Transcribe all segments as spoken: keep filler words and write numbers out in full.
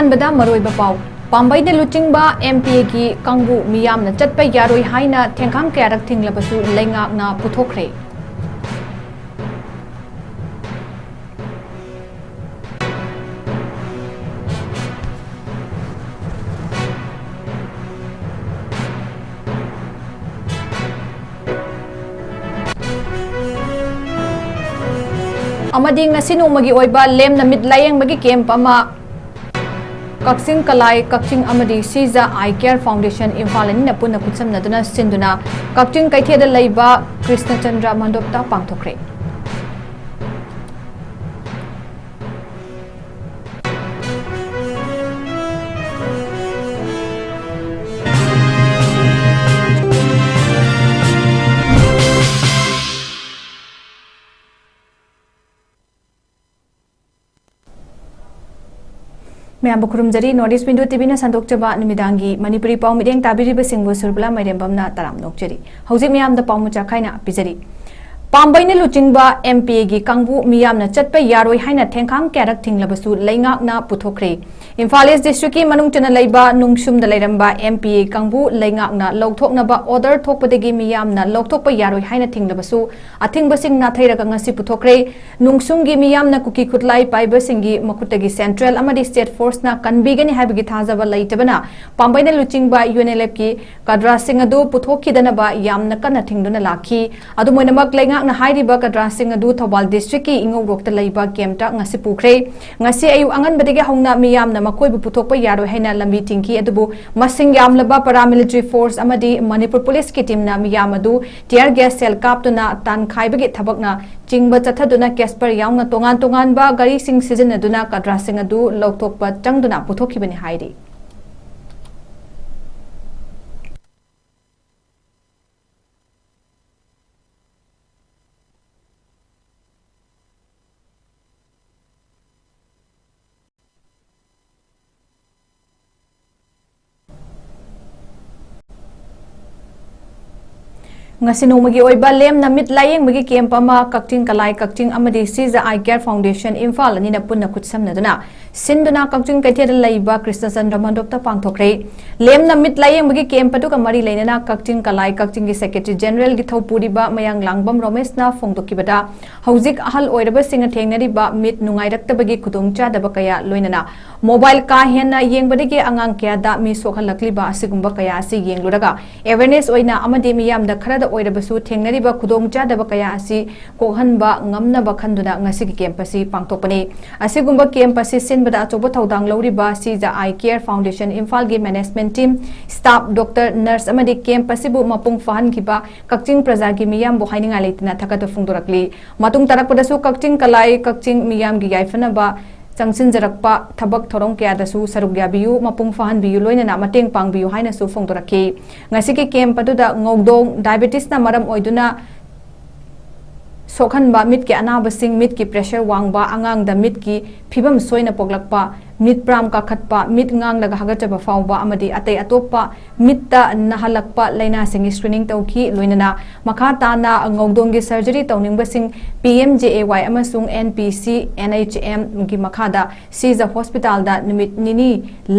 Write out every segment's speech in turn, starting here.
ꯑꯍꯥꯟꯕꯗ ꯃꯔꯨꯑꯣꯏꯕ ꯄꯥꯎ꯫ ꯄꯥꯝꯕꯩꯗ ꯂꯨꯆꯤꯡꯕ ꯑꯦꯝ ꯄꯤ ꯑꯦꯒꯤ ꯀꯥꯡꯕꯨ ꯃꯤꯌꯥꯝꯅ ꯆꯠꯄ ꯌꯥꯔꯣꯏ ꯍꯥꯏꯅ ꯊꯦꯡꯈꯥꯡ ꯀꯌꯥꯔꯛ ꯊꯤꯡꯂꯕꯁꯨ ꯂꯩꯉꯥꯛꯅ ꯄꯨꯊꯣꯛꯈ꯭ꯔꯦ꯫ ꯑꯃꯗꯤ ꯉꯁꯤ ꯅꯣꯡꯃꯒꯤ ꯑꯣꯏꯕ ꯂꯦꯝꯅ ꯃꯤꯠ ꯂꯥꯌꯦꯡꯕꯒꯤ ꯀꯦꯝꯞ ꯑꯃ ꯀꯛꯆꯤꯡ ꯀꯂꯥꯏ ꯀꯛꯆꯤꯡ ꯑꯃꯗꯤ ꯁꯤꯖ ꯑꯥꯏ ꯀꯦꯌꯔ ꯐꯥꯎꯟꯗꯦꯁꯟ ꯏꯝꯐꯥꯜ ꯑꯅꯤꯅ ꯄꯨꯟꯅ ꯈꯨꯠꯁꯝꯅꯗꯨꯅ ꯁꯤꯟꯗꯨꯅ ꯀꯛꯆꯤꯡ ꯀꯩꯊꯦꯜꯗ ꯂꯩꯕ ꯀ꯭ꯔꯤꯁꯅꯆꯟꯗ꯭ꯔ ꯃꯟꯗꯣꯞꯇ ꯄꯥꯡꯊꯣꯛꯈ꯭ꯔꯦ꯫ ꯃꯌꯥꯝꯕꯨ ꯈꯨꯔꯨꯝꯖꯔꯤ꯫ ꯅꯣꯔꯠ ꯏꯁ ꯋꯤꯟꯗꯣ ꯇꯤ ꯚꯤꯅ ꯁꯟꯗꯣꯛꯆꯕ ꯅꯨꯃꯤꯗꯥꯡꯒꯤ ꯃꯅꯤꯄꯨꯔꯤ ꯄꯥꯎ ꯃꯤꯠꯌꯦꯡ ꯇꯥꯕꯤꯔꯤꯕꯁꯤꯡꯕꯨ ꯁꯨꯔꯕꯂꯥ ꯃꯥꯏꯔꯦꯝꯕꯝꯅ ꯇꯔꯥꯝꯅ ꯑꯣꯛꯆꯔꯤ꯫ ꯍꯧꯖꯤꯛ ꯃꯌꯥꯝꯗ ꯄꯥꯎ ꯃꯆꯥ ꯈꯥꯏꯅ ꯄꯤꯖꯔꯤ꯫ ꯄꯥꯝꯕꯩꯅ ꯂꯨꯆꯤꯡꯕ ꯑꯦꯝ ꯄꯤ ꯑꯦꯒꯤ ꯀꯥꯡꯕꯨ ꯃꯤꯌꯥꯝꯅ ꯆꯠꯄ ꯌꯥꯔꯣꯏ ꯍꯥꯏꯅ ꯊꯦꯡꯈꯥꯡ ꯀꯌꯥꯔꯛ ꯊꯤꯡꯂꯕꯁꯨ ꯂꯩꯉꯥꯛꯅ ꯄꯨꯊꯣꯛꯈ꯭ꯔꯦ꯫ ꯏꯝꯐꯥꯜ ꯏꯁ ꯗꯤꯁꯇ꯭ꯔꯤꯛꯀꯤ ꯃꯅꯨꯡ ꯆꯟꯅ ꯂꯩꯕ ꯅꯨꯡꯁꯨꯝꯗ ꯂꯩꯔꯝꯕ ꯑꯦꯝ ꯄꯤ ꯑꯦ ꯀꯥꯡꯕꯨ ꯂꯩꯉꯥꯛꯅ ꯂꯧꯊꯣꯛꯅꯕ ꯑꯣꯔꯗꯔ ꯊꯣꯛꯄꯗꯒꯤ ꯃꯤꯌꯥꯝꯅ ꯂꯧꯊꯣꯛꯄ ꯌꯥꯔꯣꯏ ꯍꯥꯏꯅ ꯊꯤꯡꯂꯕꯁꯨ ꯑꯊꯤꯡꯕꯁꯤꯡ ꯅꯥꯊꯩꯔꯒ ꯉꯁꯤ ꯄꯨꯊꯣꯛꯈ꯭ꯔꯦ꯫ ꯅꯨꯡꯁꯨꯝꯒꯤ ꯃꯤꯌꯥꯝꯅ ꯀꯨꯀꯤ ꯈꯨꯠꯂꯥꯏ ꯄꯥꯏꯕꯁꯤꯡꯒꯤ ꯃꯈꯨꯠꯇꯒꯤ ꯁꯦꯟꯇ꯭ꯔꯦꯜ ꯑꯃꯗꯤ ꯁ꯭ꯇꯦꯠ ꯐꯣꯔꯁꯅ ꯀꯟꯕꯤꯒꯅꯤ ꯍꯥꯏꯕꯒꯤ ꯊꯥꯖꯕ ꯂꯩꯇꯕꯅ ꯄꯥꯝꯕꯩꯅ ꯂꯨꯆꯤꯡꯕ ꯌꯨ ꯑꯦꯟ ꯑꯦꯜ ꯑꯦꯐꯀꯤ ꯀꯗ꯭ꯔꯥꯁꯤꯡ ꯑꯗꯨ ꯄꯨꯊꯣꯛꯈꯤꯗꯅꯕ ꯌꯥꯝꯅ ꯀꯟꯅ ꯊꯤꯡꯗꯨꯅ ꯂꯥꯛꯈꯤ꯫ ꯑꯗꯨꯝ ꯑꯣꯏꯅꯃꯛ, ꯂꯩꯉꯥꯛꯅ ꯍꯥꯏꯔꯤꯕ ꯀꯗ꯭ꯔꯥꯁꯤꯡ ꯑꯗꯨ ꯊꯧꯕꯥꯜ ꯗꯤꯁꯇ꯭ꯔꯤꯛꯀꯤ ꯏꯉꯧꯔꯣꯛꯇ ꯂꯩꯕ ꯀꯦꯝꯞꯇ ꯉꯁꯤ ꯄꯨꯈ꯭ꯔꯦ꯫ ꯉꯁꯤ ꯑꯌꯨꯛ ꯑꯉꯟꯕꯗꯒꯤ ꯍꯧꯅ ꯃꯤꯌꯥꯝꯅ ꯃꯈꯣꯏꯕꯨ ꯄꯨꯊꯣꯛꯄ ꯌꯥꯔꯣꯏ ꯍꯥꯏꯅ ꯂꯝꯕꯤ ꯊꯤꯡꯈꯤ, ꯑꯗꯨꯕꯨ ꯃꯁꯤꯡ ꯌꯥꯝꯂꯕ ꯄꯔꯥꯃꯤꯂꯤꯇꯔꯤ ꯐꯣꯔꯁ ꯑꯃꯗꯤ ꯃꯅꯤꯄꯨꯔ ꯄꯨꯂꯤꯁꯀꯤ ꯇꯤꯝꯅ ꯃꯤꯌꯥꯝ ꯑꯗꯨ ꯇꯤꯌꯔ ꯒ꯭ꯌꯥꯁ ꯁꯦꯜ ꯀꯥꯞꯇꯨꯅ ꯇꯥꯟꯈꯥꯏꯕꯒꯤ ꯊꯕꯛꯅ ꯆꯤꯡꯕ ꯆꯠꯊꯗꯨꯅ ꯀꯦꯁꯄꯔ ꯌꯥꯎꯅ ꯇꯣꯉꯥꯟ ꯇꯣꯉꯥꯟꯕ ꯒꯥꯔꯤꯁꯤꯡ ꯁꯤꯖꯤꯟꯅꯗꯨꯅ ꯀꯗ꯭ꯔꯥꯁꯤꯡ ꯑꯗꯨ ꯂꯧꯊꯣꯛꯄ ꯆꯪꯗꯨꯅ ꯄꯨꯊꯣꯛꯈꯤꯕꯅꯤ ꯍꯥꯏꯔꯤ꯫ ꯉꯁꯤ ꯅꯣꯡꯃꯒꯤ ꯑꯣꯏꯕ ꯂꯦꯝꯅ ꯃꯤꯠ ꯂꯥꯌꯦꯡꯕꯒꯤ ꯀꯦꯝꯞ ꯑꯃ ꯀꯛꯆꯤꯡ ꯀꯂꯥꯏ ꯀꯛꯆꯤꯡ ꯑꯃꯗꯤ ꯁꯤꯖ ꯑꯥꯏ ꯀꯦꯌꯔ ꯐꯥꯎꯟꯗꯦꯁꯟ ꯏꯝꯐꯥꯜ ꯑꯅꯤꯅ ꯄꯨꯟꯅ ꯈꯨꯠꯁꯝꯅꯗꯨꯅ ꯁꯤꯟꯗꯨꯅ ꯀꯛꯆꯤꯡ ꯀꯩꯊꯦꯜꯗ ꯂꯩꯕ ꯀ꯭ꯔꯤꯁꯅꯆꯟꯗ꯭ꯔ ꯃꯟꯗꯣꯞꯇ ꯄꯥꯡꯊꯣꯛꯈ꯭ꯔꯦ꯫ ꯂꯦꯝꯅ ꯃꯤꯠ ꯂꯥꯌꯦꯡꯕꯒꯤ ꯀꯦꯝꯞ ꯑꯗꯨꯒ ꯃꯔꯤ ꯂꯩꯅꯅ ꯀꯛꯆꯤꯡ ꯀꯂꯥꯏ ꯀꯛꯆꯤꯡꯒꯤ ꯁꯦꯀ꯭ꯔꯦꯇꯔꯤ ꯖꯦꯅꯔꯦꯜꯒꯤ ꯊꯧꯄꯨꯔꯤꯕ ꯃꯌꯥꯡꯂꯥꯡꯕꯝ ꯔꯣꯃꯦꯁꯅ ꯐꯣꯡꯗꯣꯛꯈꯤꯕꯗ, ꯍꯧꯖꯤꯛ ꯑꯍꯜ ꯑꯣꯏꯔꯕꯁꯤꯡꯅ ꯊꯦꯡꯅꯔꯤꯕ ꯃꯤꯠ ꯅꯨꯡꯉꯥꯏꯔꯛꯇꯕꯒꯤ ꯈꯨꯗꯣꯡꯆꯥꯗꯕ ꯀꯌꯥ, ꯂꯣꯏꯅꯅ ꯃꯣꯕꯥꯏꯜ ꯀꯥ ꯍꯦꯟꯅ ꯌꯦꯡꯕꯗꯒꯤ ꯑꯉꯥꯡ ꯀꯌꯥꯗ ꯃꯤ ꯁꯣꯛꯍꯜꯂꯛꯂꯤꯕ ꯑꯁꯤꯒꯨꯝꯕ ꯀꯌꯥ ꯑꯁꯤ ꯌꯦꯡꯂꯨꯔꯒ, ꯑꯦꯋꯦꯔꯅꯦꯁ ꯑꯣꯏꯅ ꯑꯃꯗꯤ ꯃꯤꯌꯥꯝꯗ ꯈꯔꯗ ꯑꯣꯏꯔꯕꯁꯨ ꯊꯦꯡꯅꯔꯤꯕ ꯈꯨꯗꯣꯡꯆꯥꯗꯕ ꯀꯌꯥ ꯑꯁꯤ ꯀꯣꯛꯍꯟꯕ ꯉꯝꯅꯕ ꯈꯟꯗꯨꯅ ꯉꯁꯤꯒꯤ ꯀꯦꯝꯞ ꯑꯁꯤ ꯄꯥꯡꯊꯣꯛꯄꯅꯤ꯫ ꯑꯁꯤꯒꯨꯝꯕ ꯀꯦꯝꯞ ꯑꯁꯤ ꯁꯤꯟꯕꯗ ꯑꯆꯧꯕ ꯊꯧꯗꯥꯡ ꯂꯧꯔꯤꯕ ꯁꯤꯖ ꯑꯥꯏ ꯀꯦꯌꯔ ꯐꯥꯎꯟꯗꯦꯁꯟ ꯏꯝꯐꯥꯜꯒꯤ management team, staff, doctor, nurse ꯑꯃꯗꯤ ꯀꯦꯝꯞ ꯑꯁꯤꯕꯨ ꯃꯄꯨꯡ ꯐꯥꯍꯟꯈꯤꯕ ꯀꯛꯆꯤꯡ ꯄ꯭ꯔꯖꯥꯒꯤ ꯃꯤꯌꯥꯝꯕꯨ ꯍꯥꯏꯅꯤꯡꯉꯥꯏ ꯂꯩꯇꯅ ꯊꯥꯒꯠꯄ ꯐꯣꯡꯗꯣꯔꯛꯂꯤ꯫ ꯃꯇꯨꯡ ꯇꯥꯔꯛꯄꯗꯁꯨ ꯀꯛꯆꯤꯡ ꯀꯂꯥꯏ ꯀꯛꯆꯤꯡ ꯃꯤꯌꯥꯝꯒꯤ ꯌꯥꯏꯐꯅꯕ ꯆꯪꯁꯤꯟꯖꯔꯛꯄ ꯊꯕꯛ ꯊꯧꯔꯝ ꯀꯌꯥꯗꯁꯨ ꯁꯔꯨꯛ ꯌꯥꯕꯤꯌꯨ, ꯃꯄꯨꯡ ꯐꯥꯍꯟꯕꯤꯌꯨ, ꯂꯣꯏꯅꯅ ꯃꯇꯦꯡ ꯄꯥꯡꯕꯤꯌꯨ ꯍꯥꯏꯅꯁꯨ ꯐꯣꯡꯗꯣꯔꯛꯈꯤ꯫ ꯉꯁꯤꯒꯤ ꯀꯦꯝꯞ ꯑꯗꯨꯗ ꯉꯧꯗꯣꯡ, ꯗꯥꯏꯕꯦꯇꯤꯁꯅ ꯃꯔꯝ ꯑꯣꯏꯗꯨꯅ ꯁꯣꯛꯍꯟꯕ ꯃꯤꯠꯀꯤ ꯑꯅꯥꯕꯁꯤꯡ, ꯃꯤꯠꯀꯤ ꯄ꯭ꯔꯦꯁꯔ ꯋꯥꯡꯕ, ꯑꯉꯥꯡꯗ ꯃꯤꯠꯀꯤ ꯐꯤꯕꯝ ꯁꯣꯏꯅ ꯄꯣꯛꯂꯛꯄ, ꯃꯤꯠ ꯄ꯭ꯔꯥꯝ ꯀꯥꯈꯠꯄ, ꯃꯤꯠ ꯉꯥꯡꯂꯒ ꯍꯥꯒꯠꯆꯕ ꯐꯥꯎꯕ ꯑꯃꯗꯤ ꯑꯇꯩ ꯑꯇꯣꯞꯄ ꯃꯤꯠꯇ ꯅꯥꯍꯜꯂꯛꯄ ꯂꯥꯏꯅꯥꯁꯤꯡꯒꯤ ꯁ꯭ꯀ꯭ꯔꯤꯅꯤꯡ ꯇꯧꯈꯤ꯫ ꯂꯣꯏꯅꯅ ꯃꯈꯥ ꯇꯥꯅ ꯉꯧꯗꯣꯡꯒꯤ ꯁꯔꯖꯔꯤ ꯇꯧꯅꯤꯡꯕꯁꯤꯡ ꯄꯤ ꯑꯦꯝ ꯖꯦ ꯑꯦ ꯋꯥꯏ ꯑꯃꯁꯨꯡ ꯑꯦꯟ ꯄꯤ ꯁꯤ ꯑꯦꯟ ꯑꯩꯆ ꯑꯦꯝꯒꯤ ꯃꯈꯥꯗ ꯁꯤꯖ ꯍꯣꯁꯄꯤꯇꯥꯜꯗ ꯅꯨꯃꯤꯠ ꯅꯤꯅꯤ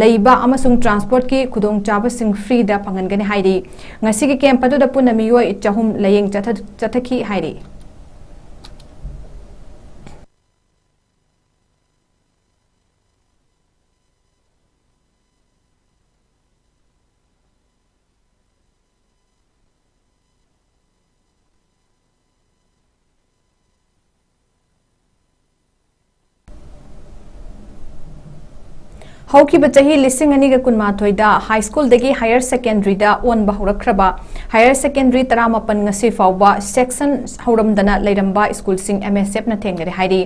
ꯂꯩꯕ ꯑꯃꯁꯨꯡ ꯇ꯭ꯔꯥꯟꯁꯄꯣꯔꯠꯀꯤ ꯈꯨꯗꯣꯡꯆꯥꯕꯁꯤꯡ ꯐ꯭ꯔꯤꯗ ꯐꯪꯍꯟꯒꯅꯤ ꯍꯥꯏꯔꯤ꯫ ꯉꯁꯤꯒꯤ ꯀꯦꯝꯞ ꯑꯗꯨꯗ ꯄꯨꯟꯅ ꯃꯤꯑꯣꯏ ꯆꯍꯨꯝ ꯂꯥꯌꯦꯡ ꯆꯠꯊ-, ꯆꯠꯊꯈꯤ ꯍꯥꯏꯔꯤ꯫ ꯍꯧꯈꯤꯕ ꯆꯍꯤ ꯂꯤꯁꯤꯡ ꯑꯅꯤꯒ ꯀꯨꯟꯃꯥꯊꯣꯏꯗ ꯍꯥꯏ ꯁ꯭ꯀꯨꯜꯗꯒꯤ ꯍꯥꯌꯔ ꯁꯦꯀꯦꯟꯗꯔꯤꯗ ꯑꯣꯟꯕ ꯍꯧꯔꯛꯈ꯭ꯔꯕ ꯍꯥꯌꯔ ꯁꯦꯀꯦꯟꯗꯔꯤ ꯇꯔꯥꯃꯥꯄꯟ ꯉꯁꯤ ꯐꯥꯎꯕ ꯁꯦꯛꯁꯟ ꯍꯧꯔꯝꯗꯅ ꯂꯩꯔꯝꯕ ꯁ꯭ꯀꯨꯜꯁꯤꯡ ꯑꯦꯝ ꯑꯦꯁ ꯑꯦꯐꯅ ꯊꯦꯡꯅꯔꯦ ꯍꯥꯏꯔꯤ꯫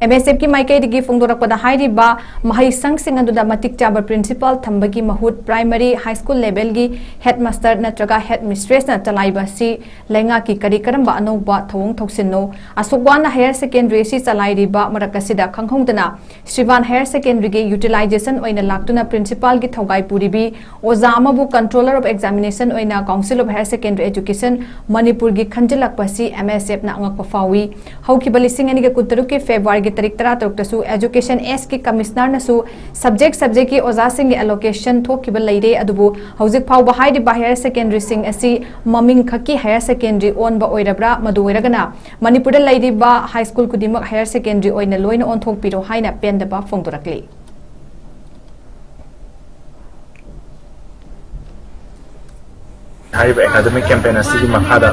ꯑꯦꯝ ꯑꯦꯁ ꯑꯦꯐꯀꯤ ꯃꯥꯏꯀꯩꯗꯒꯤ ꯐꯣꯡꯗꯣꯔꯛꯄꯗ ꯍꯥꯏꯔꯤꯕ ꯃꯍꯩꯁꯪꯁꯤꯡ ꯑꯗꯨꯗ ꯃꯇꯤꯛ ꯆꯥꯕ ꯄ꯭ꯔꯤꯟꯁꯤꯄꯥꯜ ꯊꯝꯕꯒꯤ ꯃꯍꯨꯠ ꯄ꯭ꯔꯥꯏꯃꯔꯤ, ꯍꯥꯏ ꯁ꯭ꯀꯨꯜ ꯂꯦꯚꯦꯜꯒꯤ ꯍꯦꯗ ꯃꯥꯁꯇꯔ ꯅꯠꯇ꯭ꯔꯒ ꯍꯦꯗ ꯃꯤꯁꯇ꯭ꯔꯦꯁꯅ ꯆꯂꯥꯏꯕ ꯑꯁꯤ ꯂꯩꯉꯥꯛꯀꯤ ꯀꯔꯤ ꯀꯔꯝꯕ ꯑꯅꯧꯕ ꯊꯧꯑꯣꯡ ꯊꯧꯁꯤꯟꯅꯣ? ꯑꯁꯨꯛ ꯋꯥꯅ ꯍꯥꯌꯔ ꯁꯦꯀꯦꯟꯗꯔꯤ ꯑꯁꯤ ꯆꯂꯥꯏꯔꯤꯕ ꯃꯔꯛ ꯑꯁꯤꯗ ꯈꯪꯍꯧꯗꯅ ꯁ꯭ꯔꯤꯕꯥꯟ ꯍꯥꯌꯔ ꯁꯦꯀꯦꯟꯗꯔꯤꯒꯤ ꯌꯨꯇꯤꯂꯥꯏꯖꯦꯁꯟ ꯑꯣꯏꯅ ꯂꯥꯛꯇꯨꯅ principalꯒꯤ ꯊꯧꯒꯥꯏ ꯄꯨꯔꯤꯕꯤ ꯑꯣꯖꯥ ꯑꯃꯕꯨ Controller of Examination ꯑꯣꯏꯅ Council of Higher Secondary Education ꯃꯅꯤꯄꯨꯔꯒꯤ ꯈꯟꯖꯤꯜꯂꯛꯄ ꯑꯁꯤ MSFꯅ ꯑꯉꯛꯄ ꯐꯥꯎꯏ꯫ ꯍꯧꯈꯤꯕ ꯂꯤꯁꯤꯡ ꯑꯅꯤꯒ ꯀꯨꯟꯇꯔꯨꯛꯀꯤ Februaryꯒꯤ ꯇꯥꯔꯤꯛ ꯇꯔꯥꯇꯔꯨꯛꯇꯁꯨ Education Sꯀꯤ Commissionerꯅꯁꯨ subject subjectꯀꯤ ꯑꯣꯖꯥꯁꯤꯡꯒꯤ allocation ꯊꯣꯛꯈꯤꯕ ꯂꯩꯔꯦ, ꯑꯗꯨꯕꯨ ꯍꯧꯖꯤꯛ ꯐꯥꯎꯕ ꯍꯥꯏꯔꯤꯕ higher secondaryꯁꯤꯡ ꯑꯁꯤ ꯃꯃꯤꯡ ꯈꯛꯀꯤ higher secondary ꯑꯣꯟꯕ ꯑꯣꯏꯔꯕ꯭ꯔꯥ? ꯃꯗꯨ ꯑꯣꯏꯔꯒꯅ ꯃꯅꯤꯄꯨꯔꯗ ꯂꯩꯔꯤꯕ high school ꯈꯨꯗꯤꯡꯃꯛ higher secondary ꯑꯣꯏꯅ ꯂꯣꯏꯅ ꯑꯣꯟꯊꯣꯛꯄꯤꯔꯣ ꯍꯥꯏꯅ ꯄꯦꯟꯗꯕ ꯐꯣꯡꯗꯣꯔꯛꯂꯤ꯫ ꯍꯥꯏꯔꯤꯕ academic campaign ꯑꯁꯤꯒꯤ ꯃꯈꯥꯗ